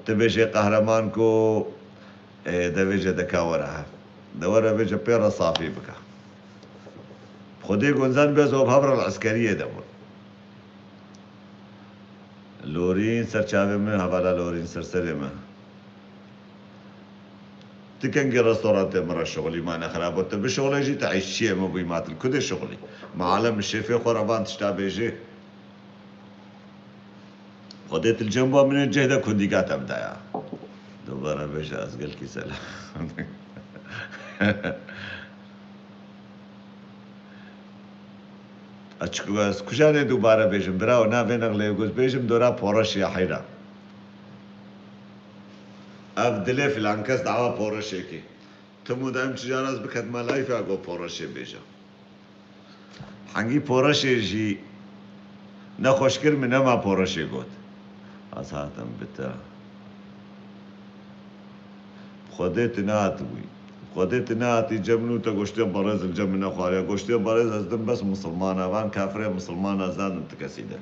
tu bêjê Qehreman ku, ê, de vêce deka were hev. De were vêce pê re safî bike. Xwedê gunzan bes û hevra li eskeriyê de bûn. Lorîn ser çavê min, hevala Lorîn ser serê min. Ti kengî restorantê min re şixulî ma nexirab bû. Tu bişixulê jî tu îşçiyê min bûyî ma tu li ku dê şixulî. Ma alem şêfê xwe re van tişta bêjê. Xwedê tu li cem ba min ê cih de kundîka te bidaya. Dubare bêje ez gelkî selam. Açık ez kujanê dubare bêjim birawo, na vê nexlê goz bêjim dora poroşê heyra. Ev dilê filan kes dawa poroşê kê. Tim û daim çi caraz biket me layfê go poroşê bêje. Hengî poroşê jî nexweş kir min nema poroşê got. Ez hatim bi te. Xwedê tu nehatibûyî. Xwedê tu nehatî cem min û te goştiye berêz li cem min nexwariye. Goştiye berêz ez dim bes misilmana. Van kafirê misilmana zandim ti kesî de.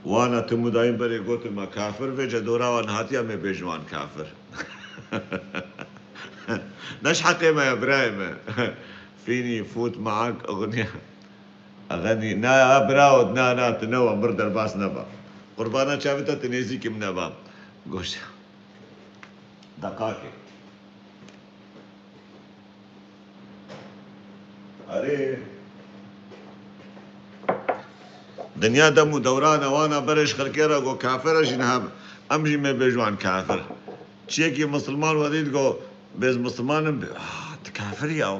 Wana tu mudayîn berê gotin me kafir, vêce dora wan hatiye me bêjin wan kafir. Neş heqê me ye birayê me. Fînî, fût, meak, ixniya. Exenî, na ya birawo, na, na, tu newe, mir derbas neba. Qurbana çavê te tu nêzîkî min neba. Goş. Deqakê. Erê. Dinya dem û dewran e, wana berê ji xelkê re got kafir e jî niha em jî me bêjin wan kafir. Çiyekî misilman we dît got, bêz misilman im, ah, tu kafir ya.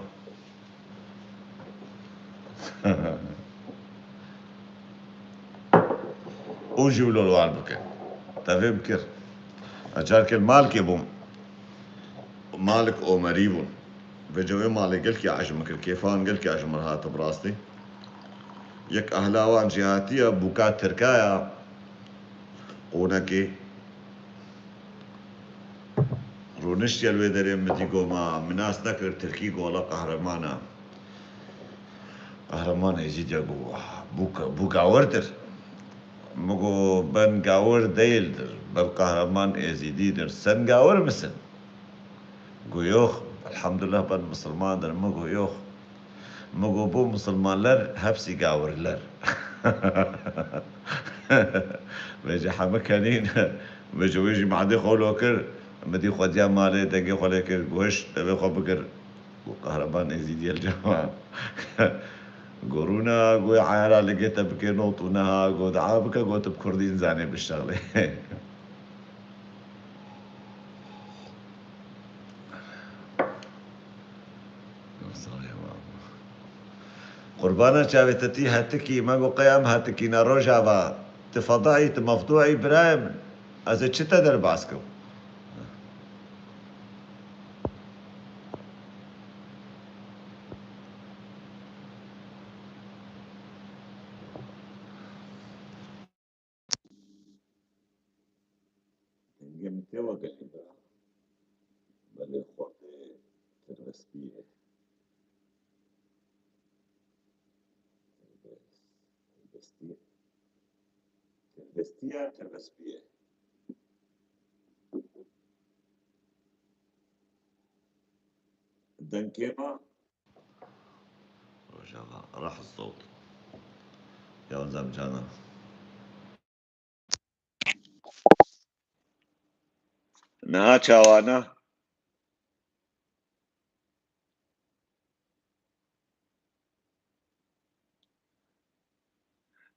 Û jî wilo li wan bike. Te vê bikir. Ez carkê li malkê bûm. Malik Omerî bûn. Vêca wê malê gelkî ecim kir. Kêfa wan gelkî ecim re hate bi rastî. Yek ehla wan jî hatiye, bûka tirka ya. Qûnekê. Rûniştiye li wê derê min dî got, ma min nas nekir, tirkî got, wela qehreman e. Qehreman Êzîdiya got, wah, bûka, bû gawirdir. Min got, ben gawir değildir, ben kahraman Êzîdîdir. Sen gawir misin? Got, yok, elhamdülillah ben Müslümandır. Min got, yok. Min got, bu Müslümanlar hepsi gawirler. Vêca heme kenîn. Vêca wê jî madê xwe lo kir. Min dî xwediya malê dengê xwe lê kir. Got, hişt, devê xwe bigir. Got, qehreman Êzîdiyê li cem me. Got, rûna, got, eyara li gê te bikê not û neha, got, dua bike, got, tu bi kurdî nizanê biştexlê. Qurbana çavê te tî hetikî, me got qey em hetikî ne Rojava, tu fedayî, tu mefdûî birayê min. Ez ê çi te derbas kim? Dengê min tê we gelî bira. Belê xortê tirbestî ye. Tirbest-, tirbestî ye. Tirbestî ye, tirbestî ye. Dengê me Rojava, rah sewt. Ya zam cana. Niha çawa ne?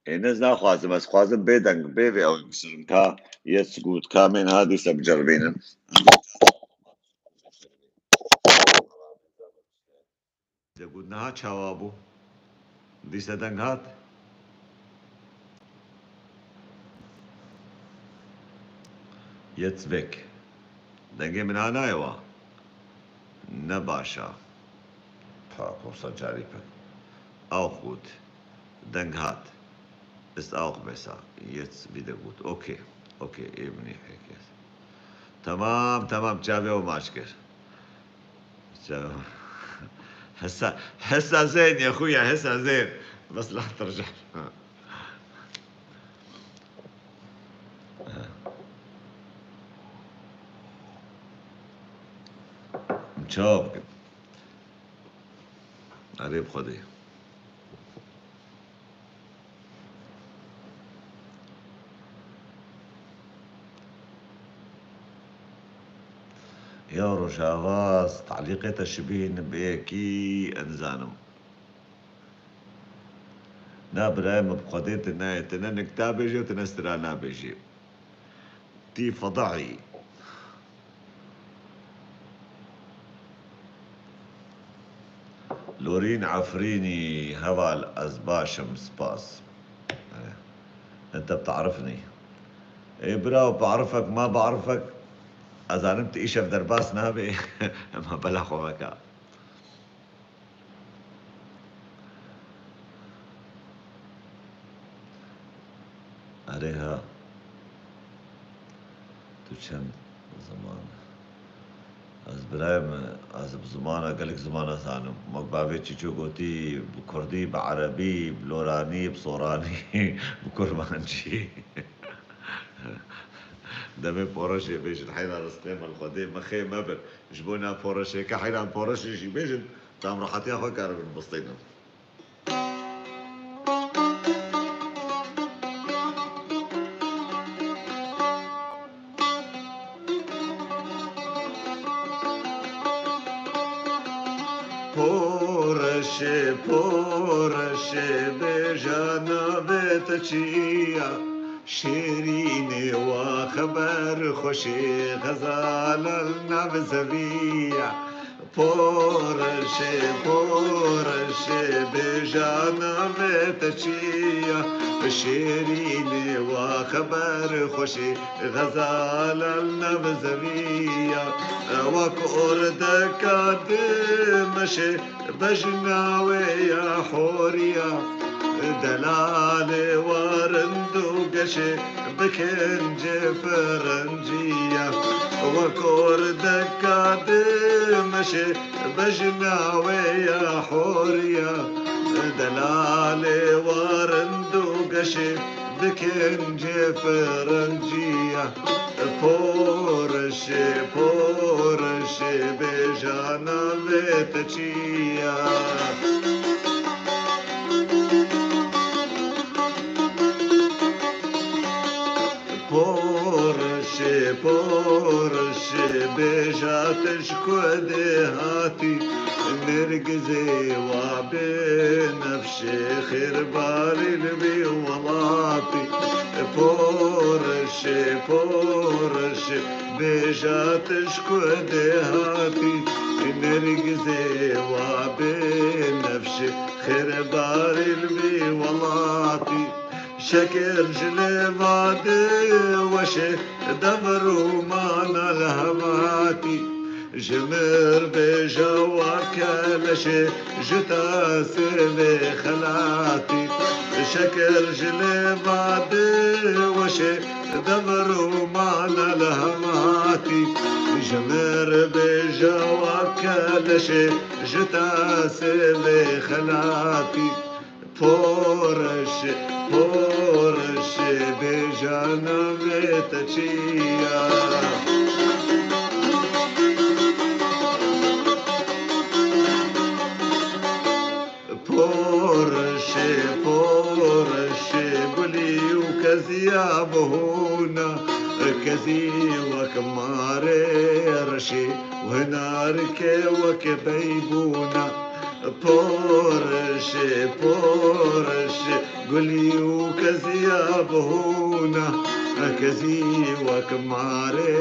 Ê, ne, ez naxwazim, ez xwazim bêdeng, bê vê ew biserim. Ka yê sigut, ka mên ha dîse biceribînin. De got, niha çawa bû? Dîse deng hat? Jetzt weg. Dengê min ha nayê wa? Ne baş a. Pa, komsa carî pin. Auch gut. Deng hat. Ist auch besser. Jetzt wieder gut. Okay. Okay, ê min ê pêk e. Tamam, tamam, çavê ew maç kir. Çav-, hesa, hesa zên ye xuya, hesa zên. Bes la tercih. Çav. Erê bi Xwedê. Ya Rojava, talîqê te şibîn bi yekî nizanim. Na birayê min, bi Xwedê tu nayê, tu ne nikta bêjê û tu ne stira nabêjê. Tî fedahî. Lorîn Efrînî, heval, ez baş im, spas. Ente btarifnî. Ê biraw, barifek ma barifek, ez zanim tu îşev derbas nabê, ema bela xwe veka. Erê ha. Tu çend ziman? Ez birayê me, ez bi zimana, gelek zimana zanim. Wek bavê Çîço gotî, bi kurdî, bi erebî, bi loranî, bi soranî, bi kurmancî. Demê poreşê bêjin, heyra rizqê me li Xwedê mixê mebir. Ji bo na poreşê, ke heyran poreşê jî bêjin, tam rehetiya xwe karibin bistînin. Poreşê, poreşê, bêja navê te çi ya? Şêrînê wa xeber xweşê, xezala li nav zevî ya. Poreşê, poreşê, bêja navê te çi ya? Şêrînê wa xeber xweşê, xezala li nav zevî ya. Wek ordeka di meşê, bejna wê ya horiya. Delalê wa rind û geşê, bi kincê firenciya. Wek ordeka di meşê, bejna wê ya horiya. Delalê wa rind û geşê, bi kincê firenciya. Poreşê, poreşê, bêja navê te çi ya? Poreşê, poreşê, bêja tu ji ku dê hatî? Nêrgizê wa bênefşê, xêrbarî li vî welatî. Poreşê, poreşê, bêja tu ji ku dê hatî? Nêrgizê wa bênefşê, xêrbarî li vî welatî. Şekir ji lêva dê weşê, devir û mana li hevatî. Ji mir bêja wa keleşê, ji tasê vê xelatî. Şekir ji lêva dê weşê, devir û mana li hevatî. Ji mir bêja wa keleşê, ji tasê vê xelatî. Poreşê, poreşê, bêja navê te çi ya? Poreşê, poreşê, gulî û keziya bihûna, kezî wek marê reşê û hinarkê wek beybûna. Poreşê, poreşê, gulî û keziya bihûna, kezî wek marê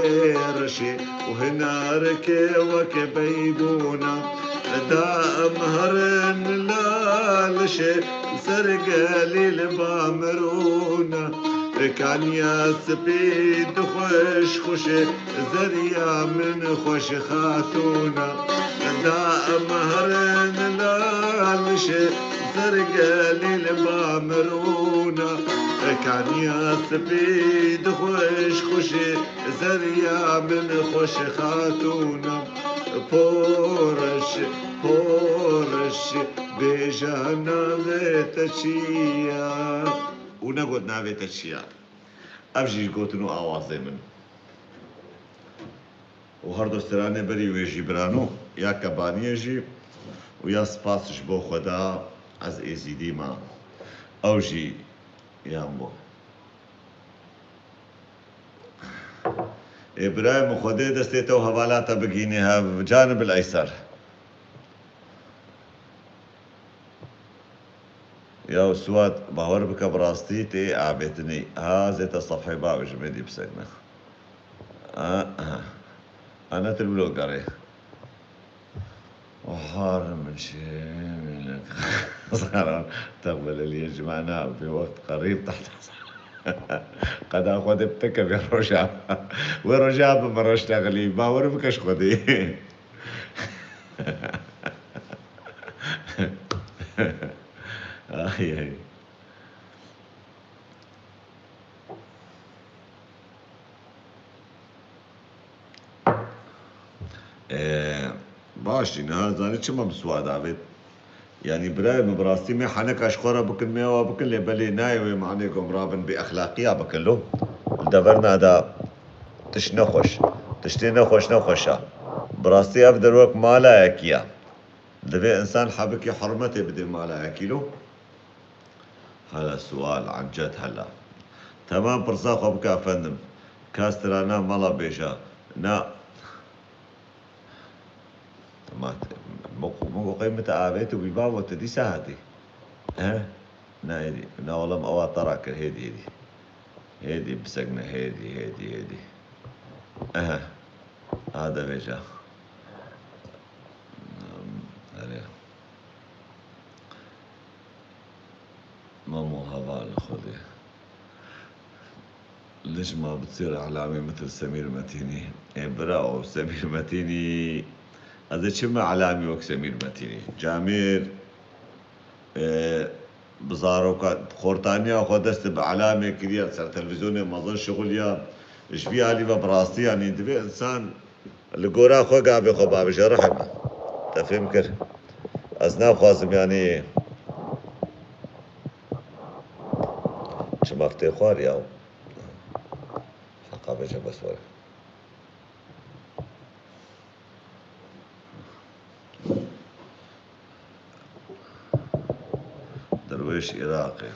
reşê û hinarkê wek beybûna. Da em herin lalişê, ser gelî li ba mirûna. Kaniya spî dixweş xweşê, zeriya min xweş xatûna. Da em herin lalişê, ser gelî li ba mirûna. Kaniya spî dixweş xweşê, zeriya min xweş xatûna. Poreş, poreş, bêja navê te çi ya? Û negot navê te çi ya? Ev jî gotin û awazê min. Û her du stranê berî wê jî birano, ya Kebaniyê jî, û ya spas ji bo Xweda, ez êzîdî me. Ew jî yan bo. Ê birayê min, Xwedê destê te û hevala te bigînî hev, canib el eyser. Ya Suwad, bawer bike, bi rastî tê avêtinî. Ha, zê te sefhê bavê ji min dî bisekne. Ha, ha. Ana til wilo gerê. Wahar min şê, zaran teqbel el yecmana bi wext qerîb tahta. Qeda Xwedê bike vê roja. Wê roja bi min re ştexilî. Bawer bike ji Xwedê. Ay, ay. Ee, baş jî niha zanî çima min Suwad avêt. Yanî birayê min, bi rastî me heneka ji xwe re bikin, me ewa bikin, lê belê nayê wê manê ku em rabin bêexlaqiya bikin lo. Li deverna de tişt nexweş. Tiştê nexweş nexweş e. Bi rastî ev der wek malayekî ye. Divê insan hebikî hurmetê bidê malayekî lo. Hela sual, an ced hela. Temam, pirsa xwe bike efendim. Kas tira na mala bêja. Na. Temam. Min ku, min ku qey min te avêt û wî bavo te dîsa hatî. He? Na êdî. Na oğlum, ewa te ra kir, hêdî, hêdî. Hêdî bisekne, hêdî, hêdî, hêdî. Ehe. Aha de vêja. Erê. Mamo heval Xwedê. Lijma bi sêr elamê mitir Semîr Metînî. Ê bira o Semîr Metînî. Ez ê çi me elamî wek Semîr Metînî. Camêr, e, bi zaroka, xortaniya xwe dest bi elamê kiriye, ser televîzyonê mezin şixuliya. Ji vî alî ve bi rastî, yanî divê insan li gora xwe gavê xwe bavêje, rihim. Te fêm kir. Ez naxwazim, yanî, çima tê xwar ya. Heqa vêje bes were. Derwêş Iraqê.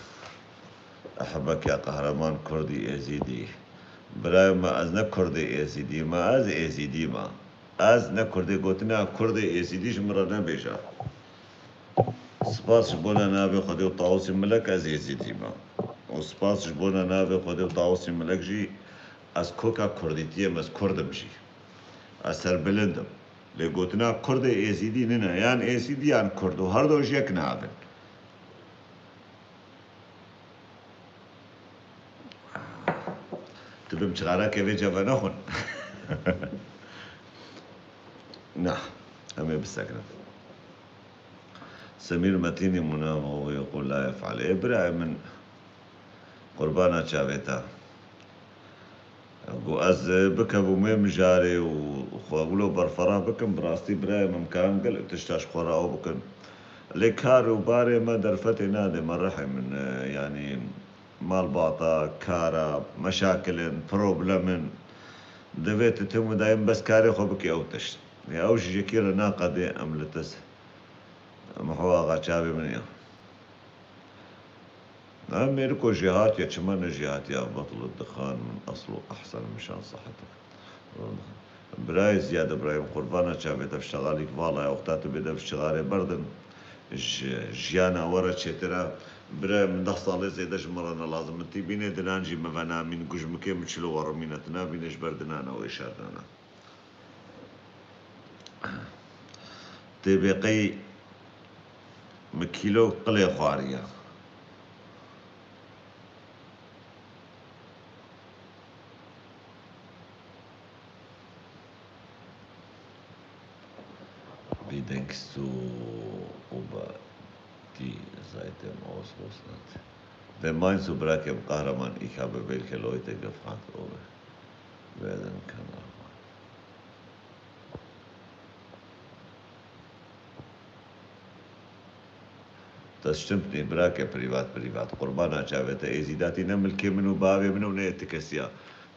Ehebek ya qehreman Kurdî Êzîdî. Birayê me, ez ne Kurdê Êzîdî me, ez Êzîdî me. Ez ne Kurdê, gotina Kurdê Êzîdî ji min re nebêje. Spas ji bona navê Xwedê û Tawusî Milek, ez Êzîdî me. Û spas ji bona navê Xwedê û Tawusî Milek jî, ez koka Kurdîtiyê me, ez Kurd im jî. Ez serbilind im. Lê gotina Kurdê Êzîdî nine, yan Êzîdî yan Kurd û her do ji yek navin. Tu bim çixarekê vê ceve nexwin. Na, em ê bisekinin. Semîr Metînî muna ve yequl la yef'al. Ê birayê min, qurbana çavê te. Ku ez bikevim wê mijarê û xwe wilo berferah bikim, bi rastî birayê min, em karin gelek tişta ji xwe re ew bikin. Lê kar û barê me derfetê nade me, rihê min, e, yanî malbata, kara, meşakil in, problem in. Divê tu tim û dayim bes karê xwe bikî ew tişt. Ya ew ji yekî re naqedê em li te s-, Miho axa çavê min ya. Em mêriko jêhatiye, çima ne jêhatiye? Batıl dixan min aslu ahsen mişan sahetik. Birayê Ziyad Ibrahim, qurbana çavê te, şexalîk vala ya, wexta tu bê dev şixarê berdin, ji jiyana we re çêtir e. Birayê min, deh salê zêde ji min re ne lazim. Min tî bînê dinan jî min venamîn, gujmikê min çilo we rimîne, tu nabînê ji ber dinana wê şerdana. Tê bê qey min kîlo qilê xwariye. Wie denkst du über die Seite aus Russland? Wer meinst du, Brakem Kahraman? Ich habe welche Leute gefragt, ob werden kann. Te ştim tê birake, privat, privat. Qurbana çavê te, êzîdatî ne milkê min û bavê min û ne yê ti kesiya.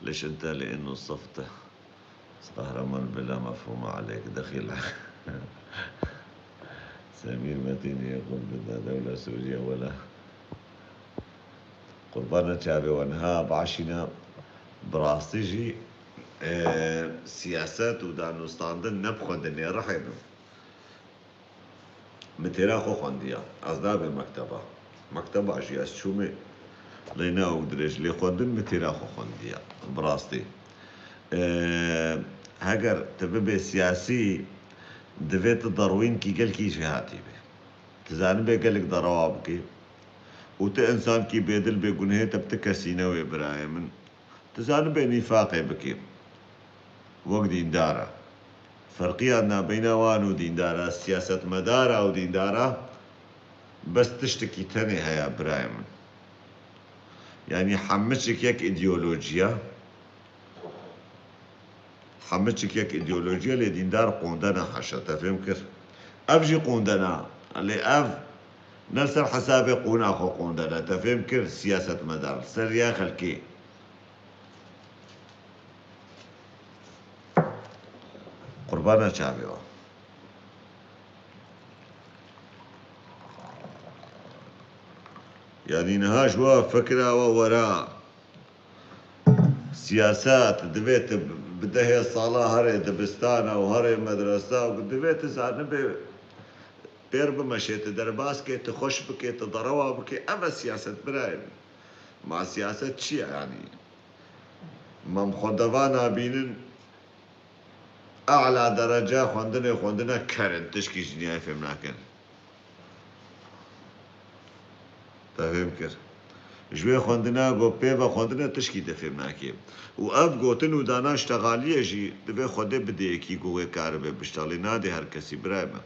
Leş ente li inu sifte. Qehreman bila mefhûme aleyk, dexîl. Semîr Metînê, Qurban Dewla Sûriye wele. Qurbana çavê we niha başîne, bi rastî jî, e, siyaset û danûstandin ne bi xwendinê rihê min. Min têra xwe xwendiya. Ez nabê mekteba. Mekteba jî ez çûmê. Lê ne ew dirêj. Lê xwendin min têra xwe xwendiya. Bi rastî. E, heger tu bibê siyasî, divê tu derwînkî gelkî jêhatî bê. Tu zanibê gelek derewa bikê. Û tu însankî bêdil bê gunehê te bi ti kesî ne wê birayê min. Tu zanibê nîfaqê bikê. Wek dîndar e. Ferqiya nabeyna wan û dîndar e, siyasetmedar e û dîndar e, bes tiştekî tenê heye birayê min. Yanî hemiçik yek îdeolojiya, hemiçik yek îdeolojiya lê dîndar qondena haşa, te fêm kir. Ev jî qondena, lê ev ne li ser hesabê qûna xwe qondena, te fêm kir, siyasetmedar, li ser riya xelkê. Qurbana çavê we. Yanî niha ji we fikra we wera. Siyaset divê tu bi dehê sala herê dibistana û herê medresa û divê tu zanibê pêr bimeşê, tu derbas kê, tu xweş bikê, tu derewa bikê. Ev e siyaset birayê min. Ma siyaset çi ye yanî? Ma em xwendevana bînin, e'la derece xwendinê xwendine ker in, tişkî ji dinyayê fêm nakin. Te fêm kir. Ji wê xwendina ku pê ve xwendine tişkî te fêm nakê. Û ev gotin û dana ştexaliyê jî divê Xwedê bidê yekî ku wê karibe biştexlê, nadê her kesî birayê me.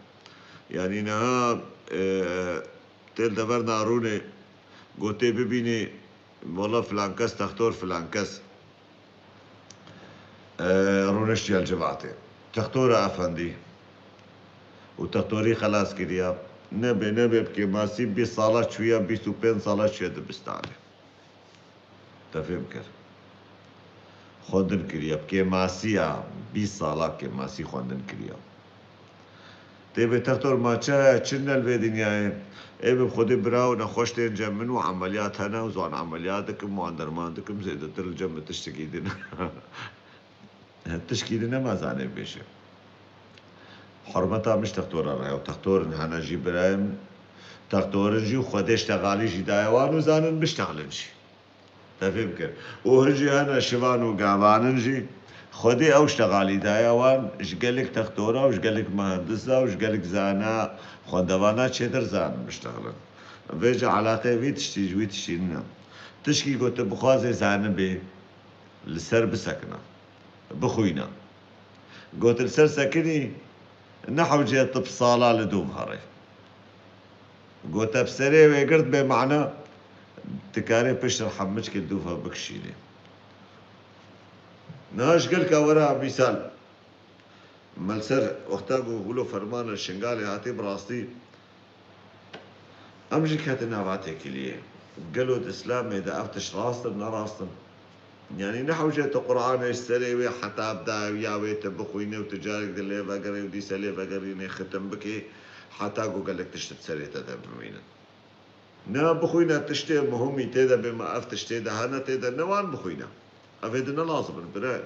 Yanî niha, e, tê li deverna rûnê, gotê bibînî, wela filan kes, textor filan kes, e, rûniştiye li civatê. Textora efendî û textorî xelas kiriya. Nebê, nebê bi kêmasî bîst sala çûye, bîst û pênc sala çûye dibistanê. Te fêm kir. Xwendin kiriye. Bi kêmasiya bîst sala kêmasî xwendin kiriye. Tê bê textor ma çi heye, çi ne li vê dinyayê? Ê bi Xwedê bira û nexweş tên cem min û emeliyat hene û ziwan emeliyat dikim, wan derman dikim, zêdetir li cem min tiştekî din. Tişkî din nema zanê bêje. Hurmeta min ji textora re ye û textorin hene jî birayê min. Textorin jî û Xwedê ştexalî jî daye wan û zanin biştexlin jî. Te fêm kir. Û hin jî hene şivan û gavanin jî Xwedê ew ştexalî daye wan, ji gelek textora û ji gelek mehendisa û ji gelek zana xwendevana çêtir zanin biştexlin. Vêca eleqeyê vî tiştî ji wî tiştî nîne. Tişkî ku tu bixwazê zanibê, li ser bisekine. Bixwîne. Got li ser sekinî, ne hewce tu bi sala li dûv herê. Got te bi serê wê girt bê mana, dikarê pişt re hemiçkê dûv hev bikişînê. Niha ji gelka were mîsal, me li ser wexta ku wilo fermana Şingalê hatî bi rastî, em jî ketin nava têkiliyê. Gelo di Îslamê de ev tişt rast in, ne rast in? Yanî ne hewce tu Quranê ji serê wê heta bi dawiya wê tu bixwînê û tu carek di lê vegerê û dîse lê vegerînê xitim bikê, heta ku gelek tişt bi serê te de bimînin. Ne bixwîne tiştê muhimî tê de bê, ma ev tiştê de hene tê de ne wan bixwîne. Ev ê di ne lazim in, bire.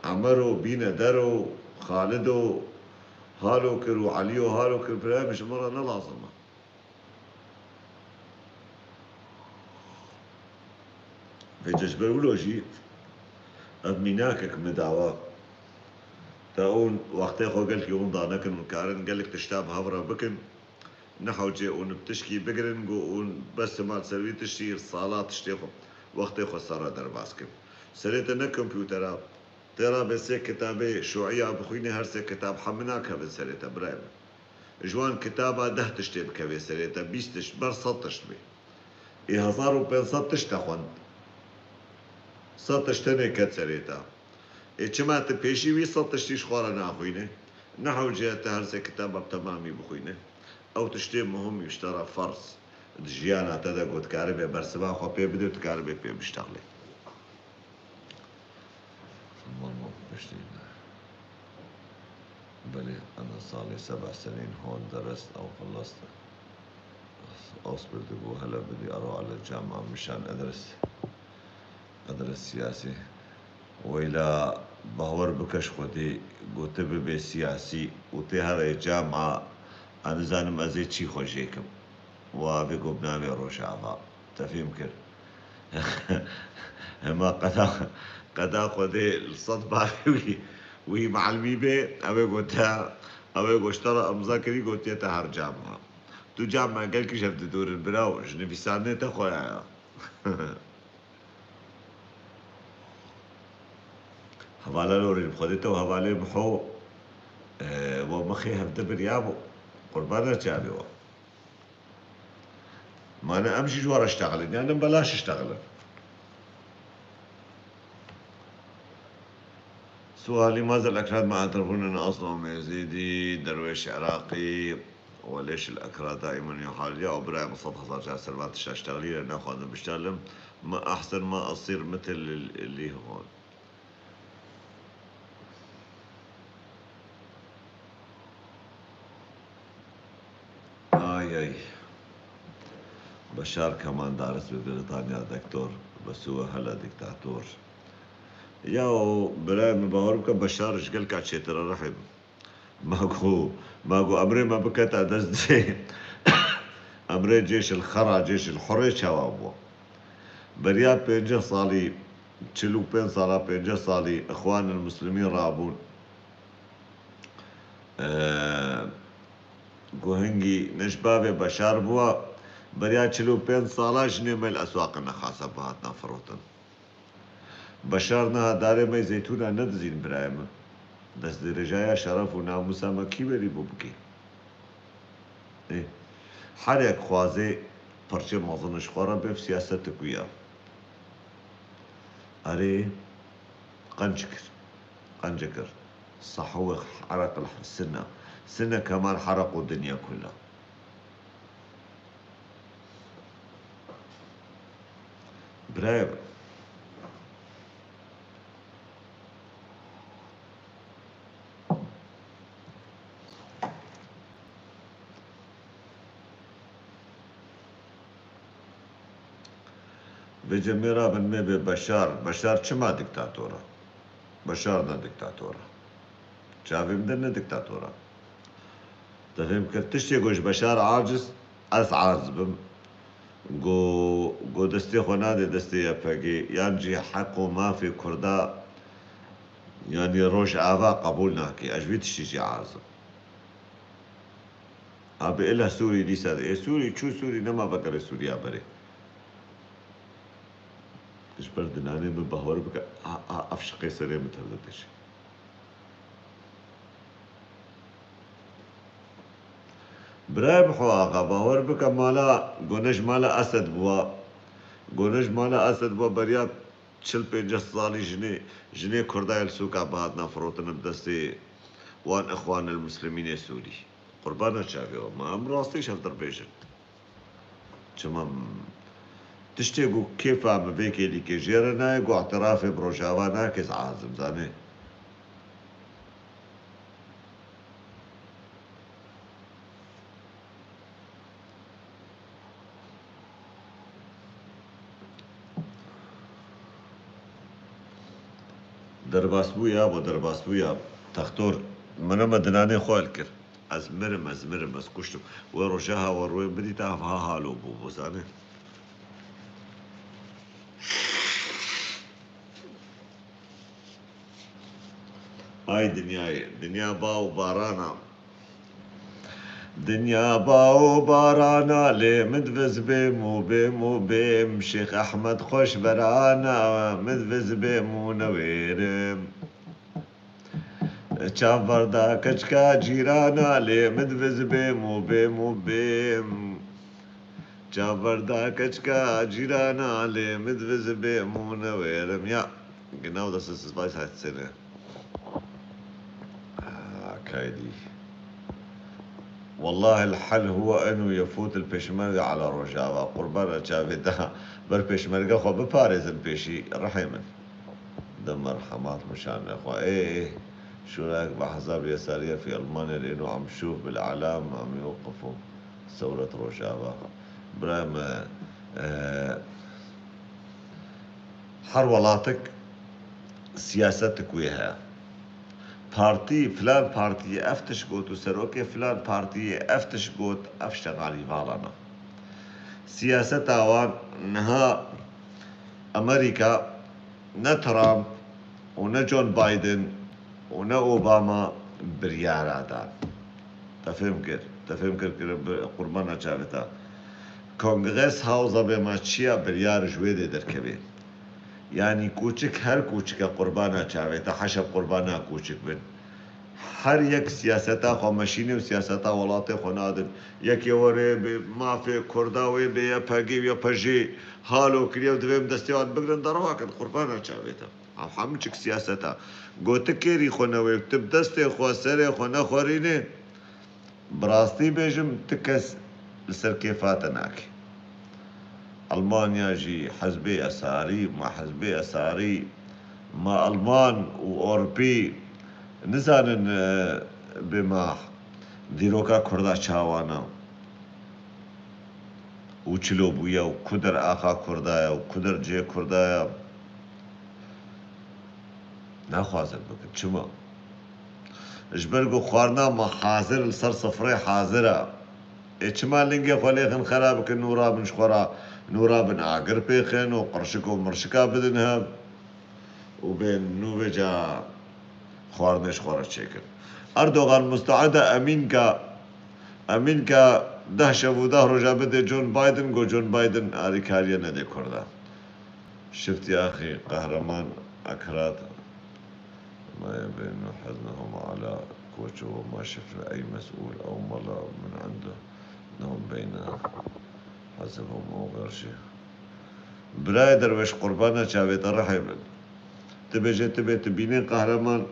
Emero, Bîneder û Xalido halo kir û Eliyo halo kir, birayê min ji min re ne lazim e. Vêca ji ber wilo jî ev mînakek min dawa. Te hûn wextê xwe gelkî hûn danekin, hûn karin gelek tişta bi hev re bikin. Ne hewcê hûn bi tişkî bigirin, ku hûn bes mal ser wî tiştî sala tiştê xwe, wextê xwe ser re derbas kin. Serê te ne kompûtera, tê ra bê sê kitabê şûiya bixwînê, her sê kitab hemû nakevin serê te, birayê min. Ji wan kitaba deh tiştê bikevê serê te, bîst tişt, ber sed tişt bê. Ê hezar û pênc sed tişt te xwend. Sed tişt tenê ket serê te. Ê çima tu pêşî wî sed tiştî ji xwe re naxwîne? Ne hewce ye tu her sê kitaba bi temamî bixwîne. Ew tiştê muhim û ji te re ferz di jiyana te de ku dikaribê bersiva xwe pê bidê û dikaribê pê biştexlê. Belê, ana salê seba senîn hon derest ew xelast. Ew spir digo hele bidî ero ele cama mişan edres. Edres siyasî. Weyla bawer bike ji Xwedê, go tu bibê siyasî û tê herê cama, ez nizanim ez ê çî xwe jêkim. Wa vê go bi navê Rojava. Te fêm kir. Hema qeda, qeda Xwedê li sed barê wî, wî meelmî bê, ew ê go te, ew ê go ji te re imza kirî, gotiye te her cama. Tu cama gel kî ji hev didorin birawo, ji nivîsandinê te xwe ya. Hevala lorî, Xwedê te û hevalê Miho, e, we mixê hevdi birya bû. Qurbana çavê we. Mane em jî ji we re ştexilin, yan em belaş ştexilin. Sualî mazel ekrad me atirfûnin aslo mezîdî derwêş iraqî. Welêş el ekra daimen yuhaliya û birayê min sed hezar car servan tişta ştexlî re naxwazim biştelim. Ma ehsen ma esîr mitil lî hon. Ay ay. Beşar Kemal daris bi Britanya dektor, besuwe hele diktator. Ya o birayê min bawer bike Beşar ji gelka çêtir e rehîm. Ma ku, ma ku emrê me biketa dest cê, emrê cêşil xera, cêşil hurê çawa bû? Beriya pêncî salî, çil û pênc sala, pêncî salî, Îxwanil Muslimîn rabûn. Ee, ku hingî ne ji bavê Beşar bûwa, beriya çil û pênc sala jinê me li eswaqê nexasa bihatina firotin. Beşar niha darê me zeytûna nedizîn birayê min. Destdirêjaya şeref û namûsa me kî werî bû bikê? Ê, her yek xwazê pirçê mezin ji xwe re bêv siyasetik wî ya. Erê, qenc kir. Qenc kir. Sahwe hereq el sinne. Sinne kemal hereq û dinya kulla. Bravo. Vê cemê rabin me bê Beşar. Beşar çima diktator e? Beşar ne diktator e. Çavê min de ne diktator e. Te fêm kir, tiştê ku ji Beşar aciz, ez aciz bim. Go, go destê xwe nade destê Y P G, yan jî heq û mafê Kurda, yanî Rojava qebûl nake. Ez ji vî tiştî jî aciz im. Abi ila Sûrî dîsa de. Ê Sûrî çû Sûrî nema vegerê Sûriya berê. Ji ber dinanê min bawer bike, a, a, ev şiqê serê min tev didêşe. Birayê Miho axa, bawer bike mala, gone ji mala Esed bûwa. Gone ji mala Esed bûwa beriya çil pêncî salî jinê, jinê Kurda yê li sûka bihatina firotin bi destê wan Îxwanil Muslimînê Sûrî. Qurbana çavê we, ma em rastî şevdir bêjin. Çima m-, tiştê ku kêfa min vê kêlîkê jê re nayê, ku îtirafê bi Rojava nake, ez azim zanê. Derbasbûya bo, derbasbûya. Textor, min me dinanê xwe el kir. Ez mirim, ez mirim, ez kuştim. We roja ha we rûyê bidîta ha halo bû, bo zanê. Ay dinyayê, dinya ba û barana. Dinya ba û barana, lê min diviz bêm û bêm û bêm. Şêx Ehmed xweş berana, min diviz bêm û newêrim. Çav berda keçika cîrana, lê min diviz bêm û bêm û bêm. Çav berda keçika cîrana, lê min diviz bêm û newêrim. Ya, genau das ist es Weisheitszähne. Ah, Kaydî. والله الحل هو إنه يفوت البيشمركة على Rojava. Qurbana çavê te. Ber pêşmerge xwe biparêzin pêşî, rihê min. De merhemat mişanê xwe. Ê, ê. شورایەک بە حەزاب یەساریە فی ئەڵمانیا لێنو عەم شوف بالئەعلام عەم یوقفو سەورەت ڕۆژاڤا. برای من، ئە، هەر وڵاتێک سیاسەتێک وێ هەیە. پارتی، فلان پارتی ئەف تش گوت و سەرۆکێ فلان پارتی ئەف تش گوت، ئەف شتە غالیڤاڵانە. سیاسەتا وان نها ئەمریکا نە ترامپ و نە جۆن بایدن و نە ئۆباما بریارا دان. تە فێم کر، تە فێم کر، کر، ب-، قوربانا چاوێتا. کۆنگرێس هاوزە بێما چیا بریار ji wê dê derkevê. Yanî kûçik her kûçike qurbana çavê te, heşe qurbana kûçik bin. Her yek siyaseta xwe meşînê û siyaseta welatê xwe nadin. Yekê werê bi mafê Kurda wê bê Y P G û Y P J halo kiriye û divê em destê wan bigrin, derva kin qurbana çavê te. Ev hemû çik siyaseta. Go ti kêrî xwe newê, tu bi destê xwe, serê xwe nexwerînê, bi rastî bêjim, ti kes li ser kêfa te nake. Elmanya jî hizbê yesarî, ma hizbê yesarî, ma Elman û Ewropî nizanin, e, bê ma dîroka Kurda çawa ne û çilo bûye û ku der axa Kurda ye û ku der cihê Kurda ye. Naxwazin bikin. Çima? Ji ber ku xwarina me hazir li ser sifrê hazir e. Ê çima lingê xwe lêxin xera bikin, nûra bin ji xwe re, nûra bin agir pêxin û qirşik û mirşika bidin hev û bên nû vêca xwarinê ji xwe re çêkin. Erdogan musteed e emîn ke, emîn ke deh şev û deh roja bidê John Biden, ku John Biden alîkariye nedê Kurda. شفت يا أخي قهرمان أكراد، ما يبين إنه حزنهم على كوتشو، وما شفنا أي مسؤول أو ملا من عنده إنهم بين حزبهم أو غير شيء. Birayê derweş qurbana çavê te rihê min. Tu bêje tu bê tu bînên qehreman,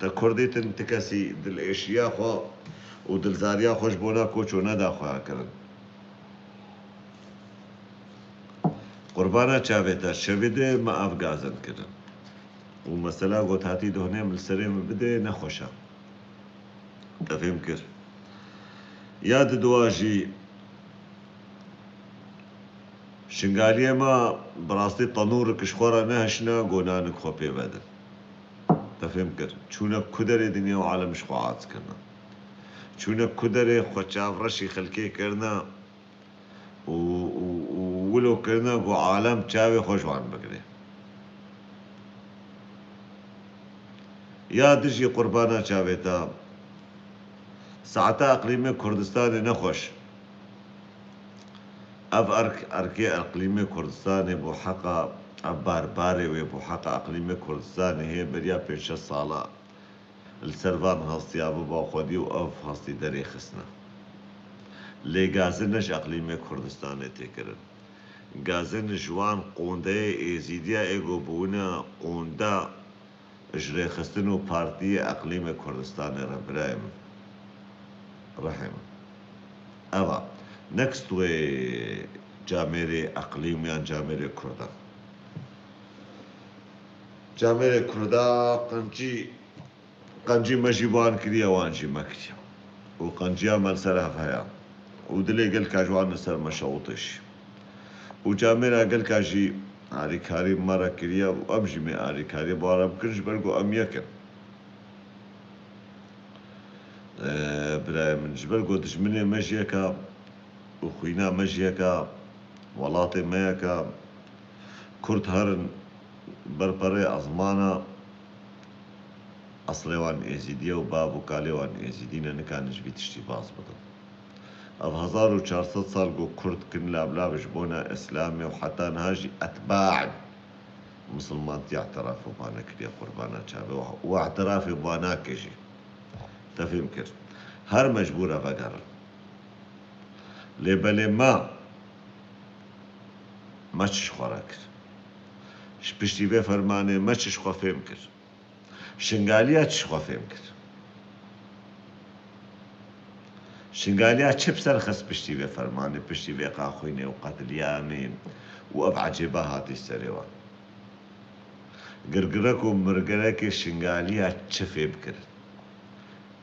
te kurdîtin ti kesî dilêşiya xwe û dilzariya xwe ji bona koço neda xweya kirin. Qurbana çavê te, şevê dê me av gazin kirin. Û mesela got hatî dohnê min li serê min bidê nexweş e. Te fêm kir. Ya di dua jî Şingaliyê me bi rastî tenûrik ji xwe re nehişne, go nanik xwe pê vedin. Te fêm kir. Çûne ku derê dinya û alem ji xwe aciz kirine. Çûne ku derê xwe çavreşî xelkê kirine û, û, û wilo kirine ku alem çavê xwe ji wan bigire. Ya dijî qurbana çavê te, saeta eqlîmê Kurdistanê nexweş. Ev erk, erkê eqlîmê Kurdistanê bo heqa, ev barbarê wê bo heqa eqlîmê Kurdistanê hê beriya pênc şeş sala li ser van hastiya biba xwedî û ev hastî derê xistine. Lê gazin ne ji eqlîmê Kurdistanê tê kirin. Gazin ji wan qondeyê Êzîdiya ê ku bûne qonda ji rêxistin û partiyê eqlîmê Kurdistanê re birayê min. Rihê min. Eva, ne kistwê camêrê eqlîm yan camêrê Kurda. Camêrê Kurda qencî, qencî me jî wan kiriye, wan jî me kiriye. Û qenciya me li ser hev heye. Û dilê gelka ji wan li ser me şewitê jî. Û camêra gelka jî alîkarî me re kiriye û em jî mê alîkariyê bi wan re bikin, ji ber ku em yek in. Ee, birayê min, ji ber ku dijminê me jî yek e û xwîna me jî yek e, welatê me yek e, Kurd herin ber perê ezmana, eslê wan Êzîdî ye û bav û kalê wan Êzîdî ne, nikarin ji vî tiştî baz bidin. Ev hezar û çar sed sal ku Kurd kin lavlav ji bona Îslamê û heta niha jî etbaên Misilmantî îtiraf bi wan nekiriye, qurbana çavê wan û îtirafê bi wan nake jî. Te fêm kir. Her mecbûr e vegerin. Lê belê me, me çi ji xwe re kir? Ji piştî vê fermanê me çi ji xwe fêm kir? Şingaliya çi ji xwe fêm kir? Şingaliya çi bi ser xist piştî vê fermanê, piştî vê qaxwînê û qetilîamê û ev ecêba hatî serê wan? Girgirek û mirgirekê Şingaliya çi fêm kir?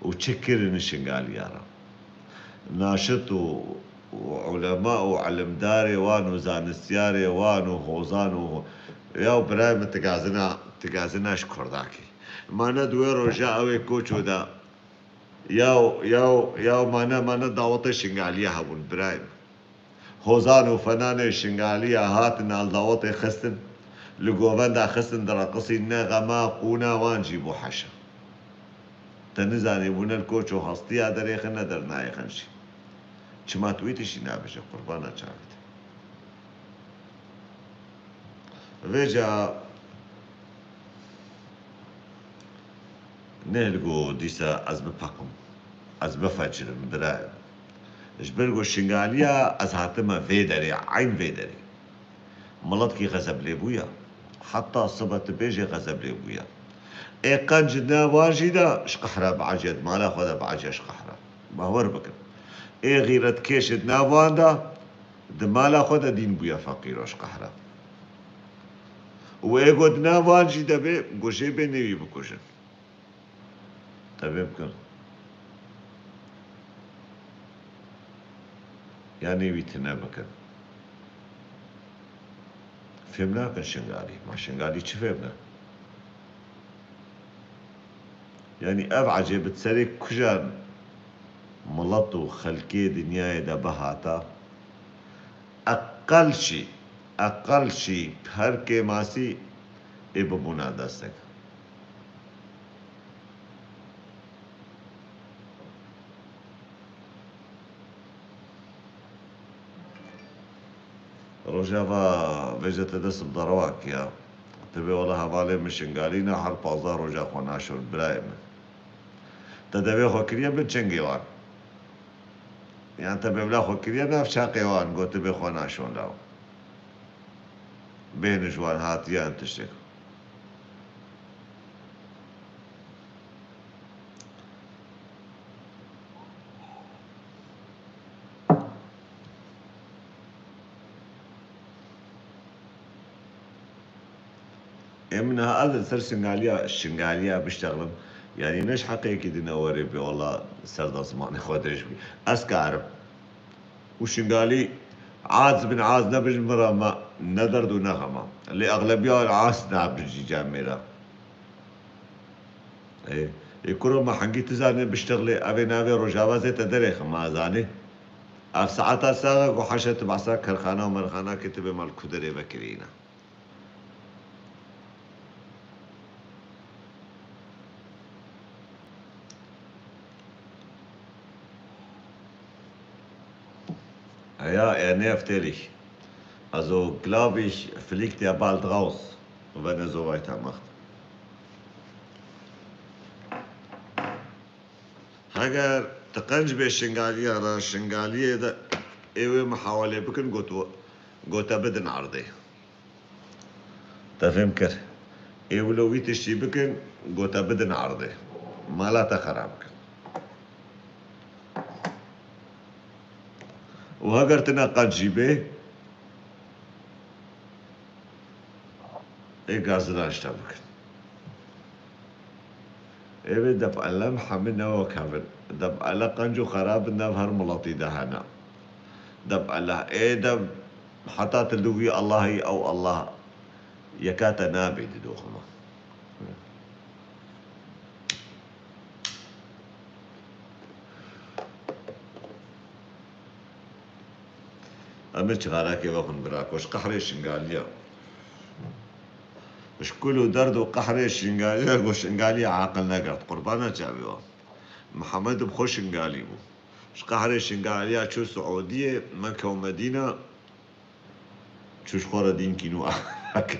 û çi kirin Şingaliya re. Naşit û, û ulema û ilimdarê wan û zanistyarê wan û hozan û ho-, ya birayê min, tigazina, tigazina ji Kurdakî. Ma ne di wê roja ew ê koço de, ya, ya, ya ma ne, ma ne dawetê Şingaliya hebûn birayê min. Hozan û fenanê Şingaliya hatin al dawetê xistin, li govenda xistin direqisîn, ne xema qûna wan jî bû heşa. Te nizanî bû ne li koç û hestiya derêxin ne dernayêxin jî. Çima tu wî tiştî nabêje qurbana çavê te? Vêca nehêl ku dîsa ez bipeqim, ez bifeçirim, birayê. Ji ber ku Şingaliya ez hatime vê derê, eyn vê derê. Miletkî xezeb lê bûya. Heta sibe tu bêjê xezeb lê bûya. Ê qenc di nav wan jî de ji qehra biaciye, di mala xwe de biaciye ji qehra. Bawer bikin. Ê xîretkêşê di nav wan de di mala xwe de dîn bûye feqîro ji qehra. Û ê got nav wan jî de bê, gujê bê nêwî bikujin. Te vê bikin. Ya nêwî tune bikin. Fêm nakin Şingalî. Ma Şingalî çi fêm ne? Yanî ev ecêb bi serê kujan milet û xelkê dinyayê de bihata, eqel jî, eqel jî her kêmasî ê bibûna destek. Rojava vêce te dest bi derewa kiya. Te bê wela hevalê min Şingalî ne her pazdeh roja xwe naşon birayê min. Te devê xwe kiriye bin çengê wan. Yan te bê bila xwe kiriye nav çaqê wan, got tu bê xwe naşon law. Bêhn ji wan hatiye em tiştek. Ê min niha ez li ser Şingaliya, Şingaliya biştexlim. Yanî ne ji heqekî din ew werê bê wela ser de zimanê xwe dirêj bî. Ez karim. Û Şingalî az bin az nebin ji min re me ne derd û ne xema. Lê exlebiya az nabin jî camê re. Ê, ê kuro me hengî tu zanî biştexlê, ev ê navê Rojava zê te derêxin, ma zanî. Ev saeta saxe ku heşe tu behsa kerxana û merxana kê tu bê mal ku derê vekirîne. Ja, er nervt ehrlich. Also, glaube ich, fliegt er bald raus, wenn er so weitermacht. Heger tu qenc bê Şingaliya re, Şingaliyê de ê wê muhawelê bikin, got, gote bidin erdê. Te fêm kir. Ê wilo wî tiştî bikin, gote bidin erdê. Mala te xera bikin. Û heger tine qenc jî bê, ê gazina ji te bikin. Ê vê debele hemî ne wek hev in. Debele qenc û xerab in, nav her miletî de hene. Debele ê de heta tu li wî Allahî ew Allah yeka te nabê di doxima. Em ê çixarekê vexwin bira ku ji qehrê Şingaliya. Ji kul û derd û qehrê Şingaliya ku Şingaliya aqil negirt. Qurbana çavê wan. Mihemed bi xwe Şingalî bû. Ji qehrê Şingaliya çû Siûdiyê, Mekke û Medîna, çû ji xwe re dîn kî nû kir.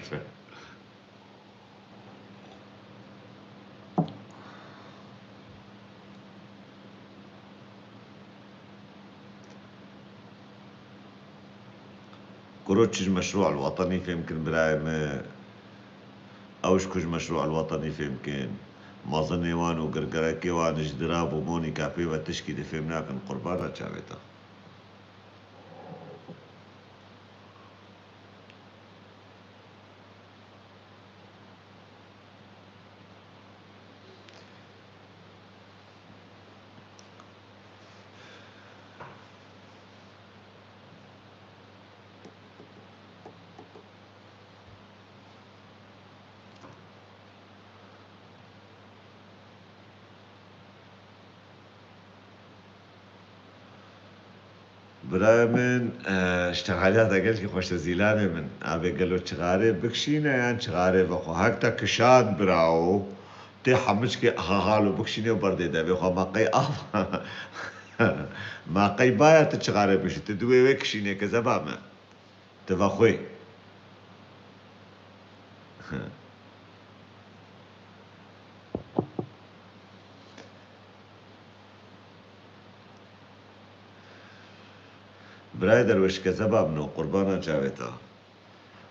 Kuro çi ji meşrû el-wetenî fêm kin birayê me? Ew ji ku ji meşrû el-wetenî fêm kin? Mezinê wan û girgirekê wan ji dirav û monîka pê ve tişkî di fêm nakin, qurbana çavê te. Birayê min, e, ştexaliyata gelkî xweş e Zîlanê min. Abê gelo çixarê bikişîne yan çixarê vexwe? Hek te kişand birawo, tê hemiçkê ahal û bikişîne û berdê devê xwe. Ma qey av, ma qey baya tu çixarê bişî? Tu di wê wê kişînê kezeba me. Tu vexwê. Birayê Derwêş, kezeba min o, qurbana çavê te.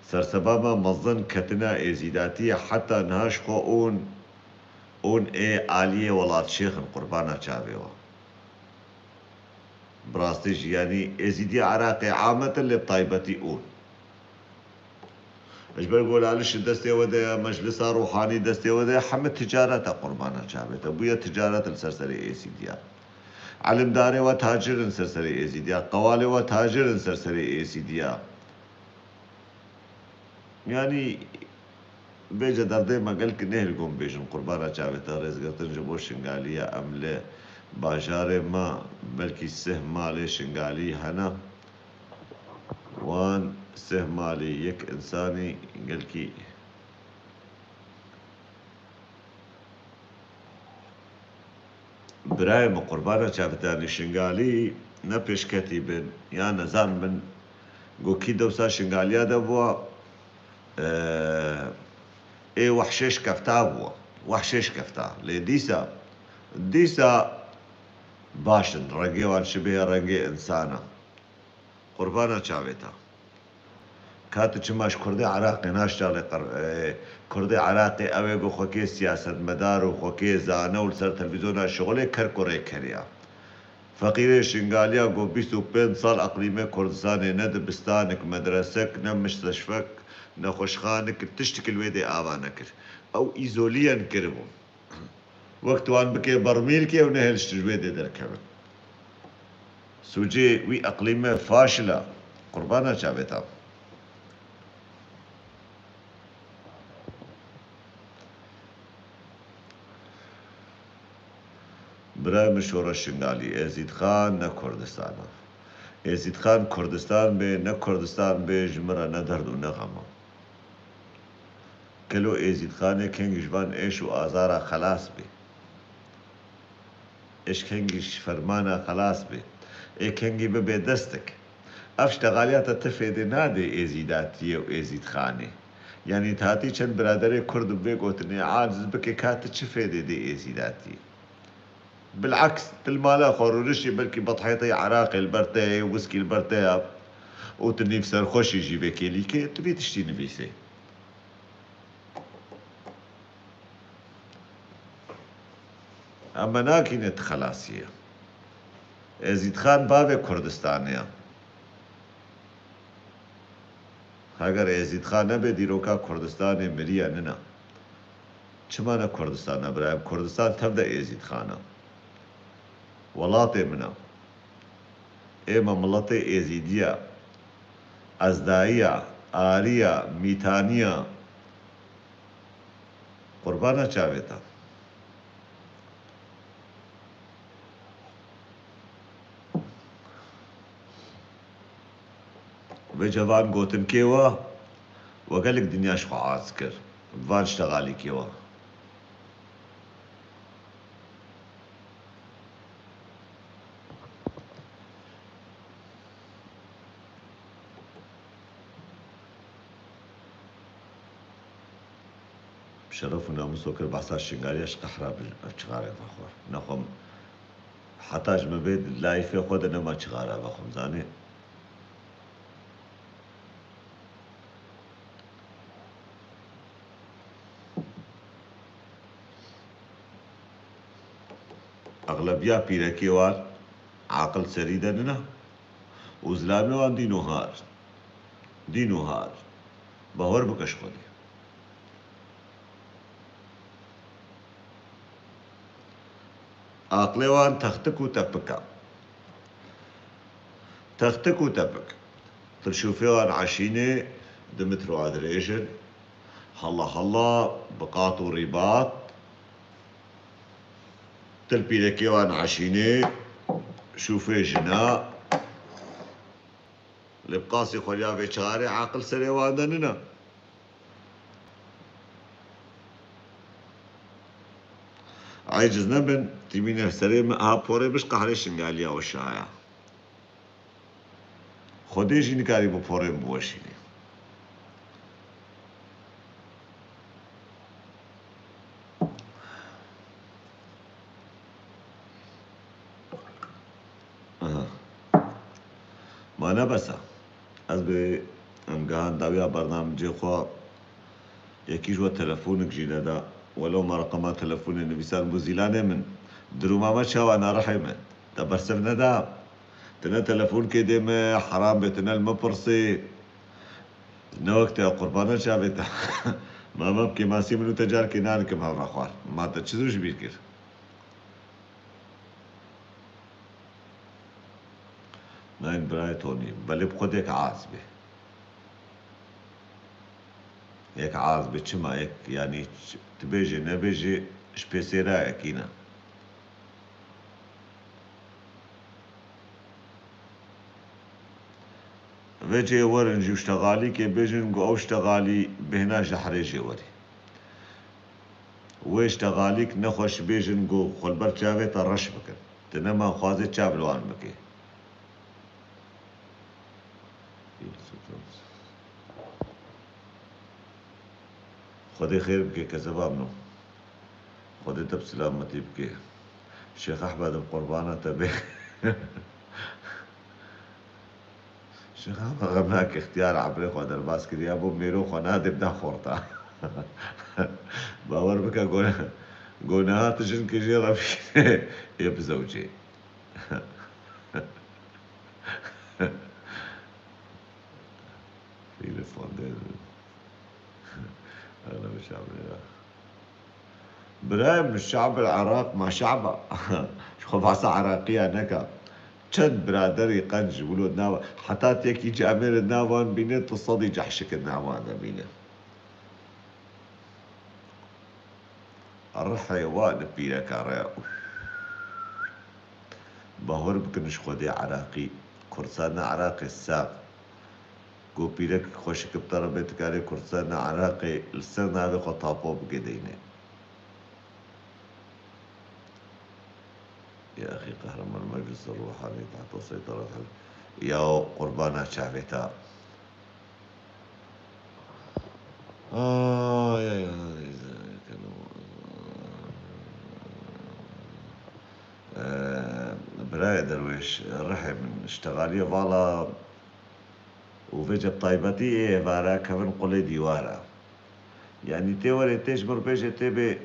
Sersebaba mezin ketina êzîdatiyê heta niha ji xwe ûn, ûn ê aliyê welatşêx in, qurbana çavê we. Bi rastî jî, yanî êzîdiya Iraqê amet in, lê bi taybetî ûn. Ji ber ku Laliş li destê we de ye, meclisa ruhanî destê we de ye, heme ticaret e, qurbana çavê te. Bûye ticaret li ser serê êzîdiya. Elimdarê we tacir in ser serê êzîdiya. Qewalê we tacir in ser serê êzîdiya. Yanî, bêje derdê me gelkî nehêl ku em bêjin, qurbana çavê te, rêzgirtin ji bo Şingalî ye. Em li bajarê me belkî sih malê Şingalî hene. Wan sih malê yek însanî gelkî Birayê min, qurbana çavê te, yanî Şingalî ne pêşketî bin, ya nezan bin, go kî dewsa Şingaliya de bûa, e, ê wehşê şikefta bûa. Wehşê şikefta. Lê dîsa, dîsa baş in. Rengê wan şibê rengê însana. Qurbana çavê te. Ka tu çima ji Kurdê Iraqê naştalê qir-, e, Kurdê Iraqê ew ê ku xwekê siyasetmedar û xwekê zane û li ser televîzyona şixulê ker kurê keriya. Feqîrê Şingaliya ku bîst û pênc sal eqlîmê Kurdistanê ne dibistanik, medresek, ne misteşfek, nexweşxanik, tiştik li wê dê ava nekir. Ew îzoliyen kiribûn. Wek tu wan bikê bermîlkê û nehêl ji wê dê derkevin. Sûcê wî eqlîme faşil e. Qurbana çavê te. Birayê min Şoreş Şingalî, Êzîdxan ne Kurdistan e. Êzîdxan Kurdistan bê, ne Kurdistan bê, ji min re ne derd û ne xem e. Gelo Êzîdxanê kengî ji van êş û azara xelas bê? Êş kengî ji fermana xelas bê? Ê kengî bibe destek? Ev ştexaliya te ti fêdê nadê Êzîdatiyê û Êzîdxanê. Yanî tu hatî çend biraderê Kurd bi vê gotinê aciz bikê, ka tu çi fêdê dê Êzîdatiyê? Bileks, tu li mala xwe rûniştî, belkî bedhêteyê Iraqê li ber te ye, wiskî li ber te ye û tu nîv serxweşî jî vê kêlîkê, tu vî tiştî nivîsê. Em me nakîne tu xelasî ye. Êzîdxan bavê Kurdistanê ye. Heger Êzîdxan nebe, dîroka Kurdistanê miriye nina. Çima ne Kurdistan e, birayê? Kurdistan tev de Êzîdxan e. Welatê min e. Ê me miletê Êzîdî ye. Ezdayî ye, Arî ye, Mîtanî ye. Qurbana çavê te. Vêca van gotinkê we, we gelek dinya ji xwe aciz kir. Van ştexalîkê we. Bi şeref û namûs we kir behsa Şingaliya, ji qehra bi ev çixarê vexwe. Nexwe heta ji min bê di layfê xwe de nema çixara vexwim, zanî? Exlebiya pîrekê wan aqil serî de nina û zilamê wan dîn û har. Dîn û har. Bawer bike ji Xwedê. Aqilê wan textik û tepik e. Textik û tepik. Tirşûfê wan eşînê di metroa dirêj in. Halla halla, bi qat û rîbat. Til pîrekê wan eşînê, şûfê jina. Bi qasî xweliya vê çarê aqil serê wan de nina. Aciz nebin, tîmîne serê min a porê bişt qahrê Şingaliya û şaya. Xwedê jî nikarî bi porê min biweşînê. Aha. Ma ne bes e. Ez bi em gihan dawiya bernamecê xwe yekî ji we telefonik jî neda. Welo me reqema telefonê nivîsand bû zîlanê min. Dirûma me çawa ne rihê min? Te bersiv neda. Tu ne telefonkê dê me heram bê, tu ne li min pirsê. Ne wek te qurbana çavê te. Ma me bi kêmasî min û te carkê nanikim hevra xwar. Ma te çi zû ji bîr kir? Nayên birayê Tonî, belê bi xwedê yek az bê. Yek az bê, çima yek, yanî ç-, tu bêjê nebêjê, ji pêsêra yekî ne. Vecê werin ji ştegalîkê bêjin ku ew ştegalî bêhna ji herê jê werî. Wê ştegalîk nexweş bêjin ku xwe li ber çavê te reş bikin. Tu nema xwazê çav li wan bikê. Xwedê xêr bike kezeba min. Xwedê te bi silametî bike. Şêx Ehmed, em qurbana te bê. Şêx Ehmed xem nake, ixtiyar ebrê xwe derbas kiriya, bo mêro xwe nadê bida xorta. Bawer bike, go-, go niha tu jinkê jê re bişîne, ê bizewcê. Fîlî fondê. Ana bi şamê ya. Birayê min, şe'b el Iraq ma şe'b e. Ji xwe behsa Iraqiya neke. Çend biraderî qenc wilo di nav, heta tu yekî camêrê di nav wan bîne, tu sedî cehşik di nav wan de bîne. Rihê wan li pîreka re. Bahor bikin ji Xwedê Iraqî. Kurdistana Iraqê sax. Ku pîrek xweşik bi te re bê, dikarê Kurdistana Iraqê li ser navê xwe tapo bike deynê. يا أخي قهرمان مجلس الروحاني تحت سيطرة حزب. Ya qurbana çavê te. Ay, ay, ay. Ee, birayê Derwêş, rihê min, ştegaliyê vala û vêce bi taybetî ê êvara kevin qulê dîwara. Yanî tê werê tê ji min re bêjê tê bê,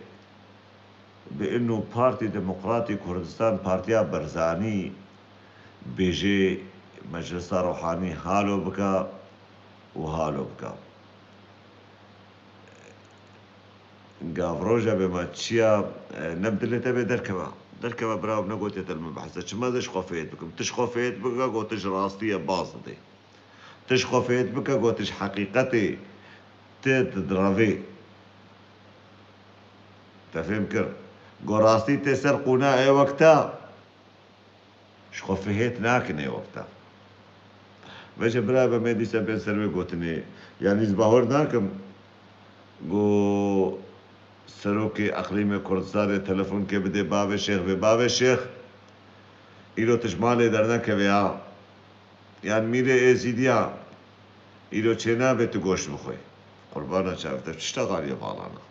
bi ino Partî Demokratî Kurdistan, Partiya Barzanî bêjê Meclisa Ruhanî halo bike û halo bike. Gavroja bê me çiya, e, ne bi dilê te bê derkeve. Derkeve bira, ne gotiye te li min behse. Çima ez ê ji xwe fêt bikim? Tu ji xwe fêt bike, got tu ji rastiyê baz didê. Tu ji xwe fêt bike, got tu ji heqîqetê, tu, tu direvê. Te fêm kir. Got rastî tê ser qûna ê wek te. Ji xwe fihêt nakin ê wek te. Vêce bira be me dîsa bên ser wê gotinê. Yanî ez bawer nakim ku serokê Eqlîmê Kurdistanê telefonke bidê bavê Şêx bê. Bavê Şêx, îro tu ji malê dernekevê ha. Yan mîrê Êzîdiya îro çênabe tu goşt bixwê. Qurbana çav te, çi ştexaliye balana.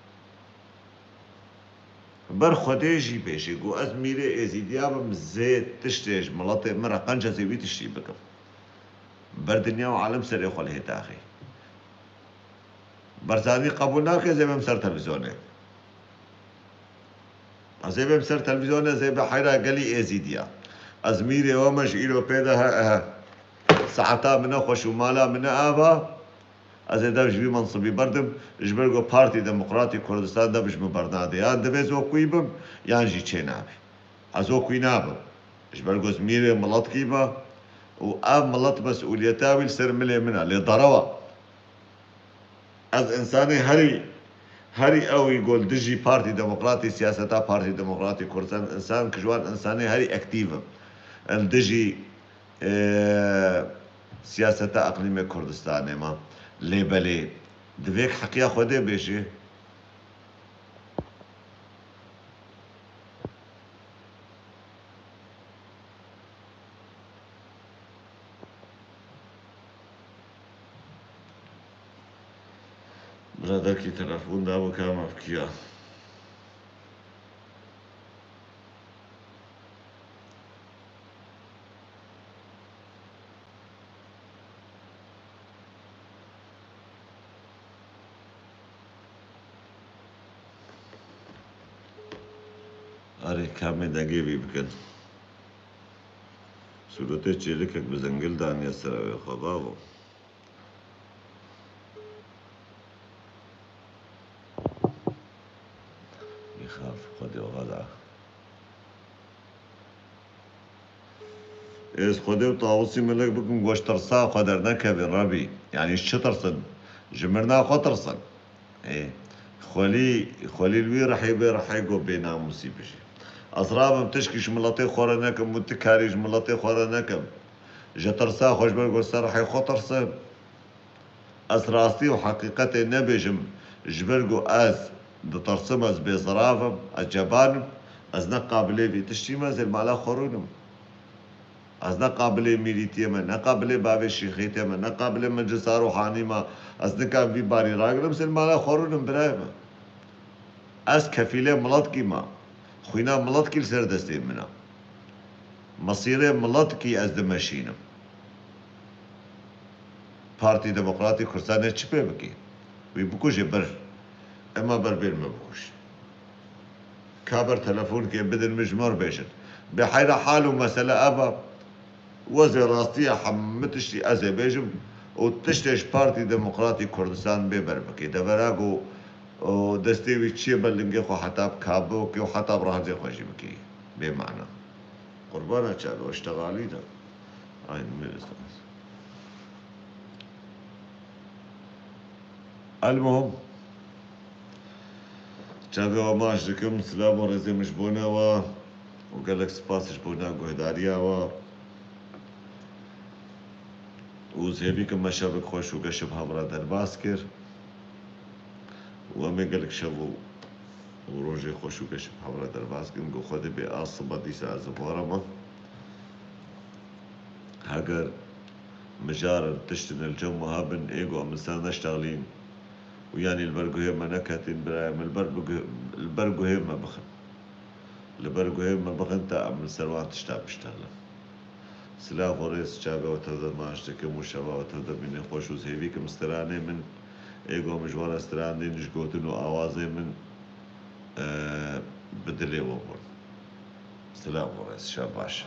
Ber Xwedê jî bêjê, got ez mîrê Êzîdiya bim, zê tiştê ji miletê min re qenc ez ê wî tiştî bikim. Ber dinya û alem serê xwe lê daxê. Barzanî qebûl nake ez ê bim ser televîzyonê. Ez ê bim ser televîzyonê, ez ê bi heyra gelî Êzîdiya. Ez mîrê we me ji îro pê de he, he. Saeta min ne xweş û mala min ne ava. Ez ê dev ji vî mensibî berdim, ji ber ku Partî Demokratîk Kurdistan dev ji min bernadê. Yan divê ez wekî bim, yan jî çênabe. Ez wekî nabim. Ji ber ku ez mîrê miletkî me û ev milet mesûliyeta wî li ser milê min e, lê derewa. Ez însanê herî, herî ew î ku li dijî Partî Demokratî, siyaseta Partî Demokratî Kurdistan, însan ki ji wan însanê herî aktîv im. Em dijî, e, siyaseta eqlîmê Kurdistanê me. Lê belê, divê heqiya Xwedê bêjê. Biraderkî telefon da bû ka mafkiya. Erê, kamê dengê vî bikin. Sûretê çêlikek bi zengil daniye sera wê xwe, bavo. Bixaf, Xwedê oxa da. Ez Xwedê û Tawusî melek bikim, goş tirsa xwe dernekevin, Rebî. Yanî ji çi tirsin? Ji mirina xwe tirsin. Ê, xwelî, xwelî li wî rihê bê rihê ku bênamûsî bijî. Ez rabim tişkî ji miletê xwe re nekim û ti karî ji miletê xwe re nekim. Ji tirsa xwe ji ber ku ser rihê xwe tirsim. Ez rastî û heqîqetê nebêjim, ji ber ku ez ditirsim, ez bêzirav im, ez ceban im, ez ne qabilê vî tiştî me, ez ê li mala xwe rûnim. Ez ne qabilê mîrîtiyê me, ne qabilê bavê şîxîtê me, ne qabilê meclisa ruhanî me, ez nikan vî barî ragirim, ez ê li mala xwe rûnim birayê me. Ez kefîlê miletkî me. Xwîna miletkî li ser destê min e. Mesîrê miletkî ez dimeşînim. Partî Demokratî Kurdistanê çi pê bikî? Wî bikujê bir. Ema ber bên me bikujî. Ka ber telefonekê bidin min ji me re bêjin. Bê heyra hal û mesele ev e. Wezê rastî ye, hemû tiştî ez ê bêjim û tiştê ji Partî Demokratî Kurdistan bê ber bikê. Devera ku, o, destê wî çiyê ber lingê xwe heta bi ka bikê û heta bi rahizê xwe jî bikê. Bê mana. Qurbana çav, o ji texalî de. Ay, min. Elmuhim, çavê we maç dikim, silav û rêzê min ji bona we û gelek spas ji bona guhdariya we. Û ez hêvî kim me şevik xweş û geş bi hev re derbas kir. Û em ê gelek şev û, û rojê xweş û geş bi hev re derbas kin. Ku Xwedê bê a sibe dîsa ez ê warime. Heger mijar in, tiştin li cem we hebin, ê ku em li ser neştexlîn û yanî li ber guhê me neketin, birayê min, li ber bi guh-, li ber guhê me bixin. Li ber guhê me bixin ta em li ser wan tişta biştexlin. Silav û rêz çavê we tev de maç dikim û şeva we tev de bîne xweş û ez hêvî kim stranê min, ê ku min ji wan re strandin, ji gotin û awazê min, e, bi dilê we bûn. Silav û rêz, şev baş.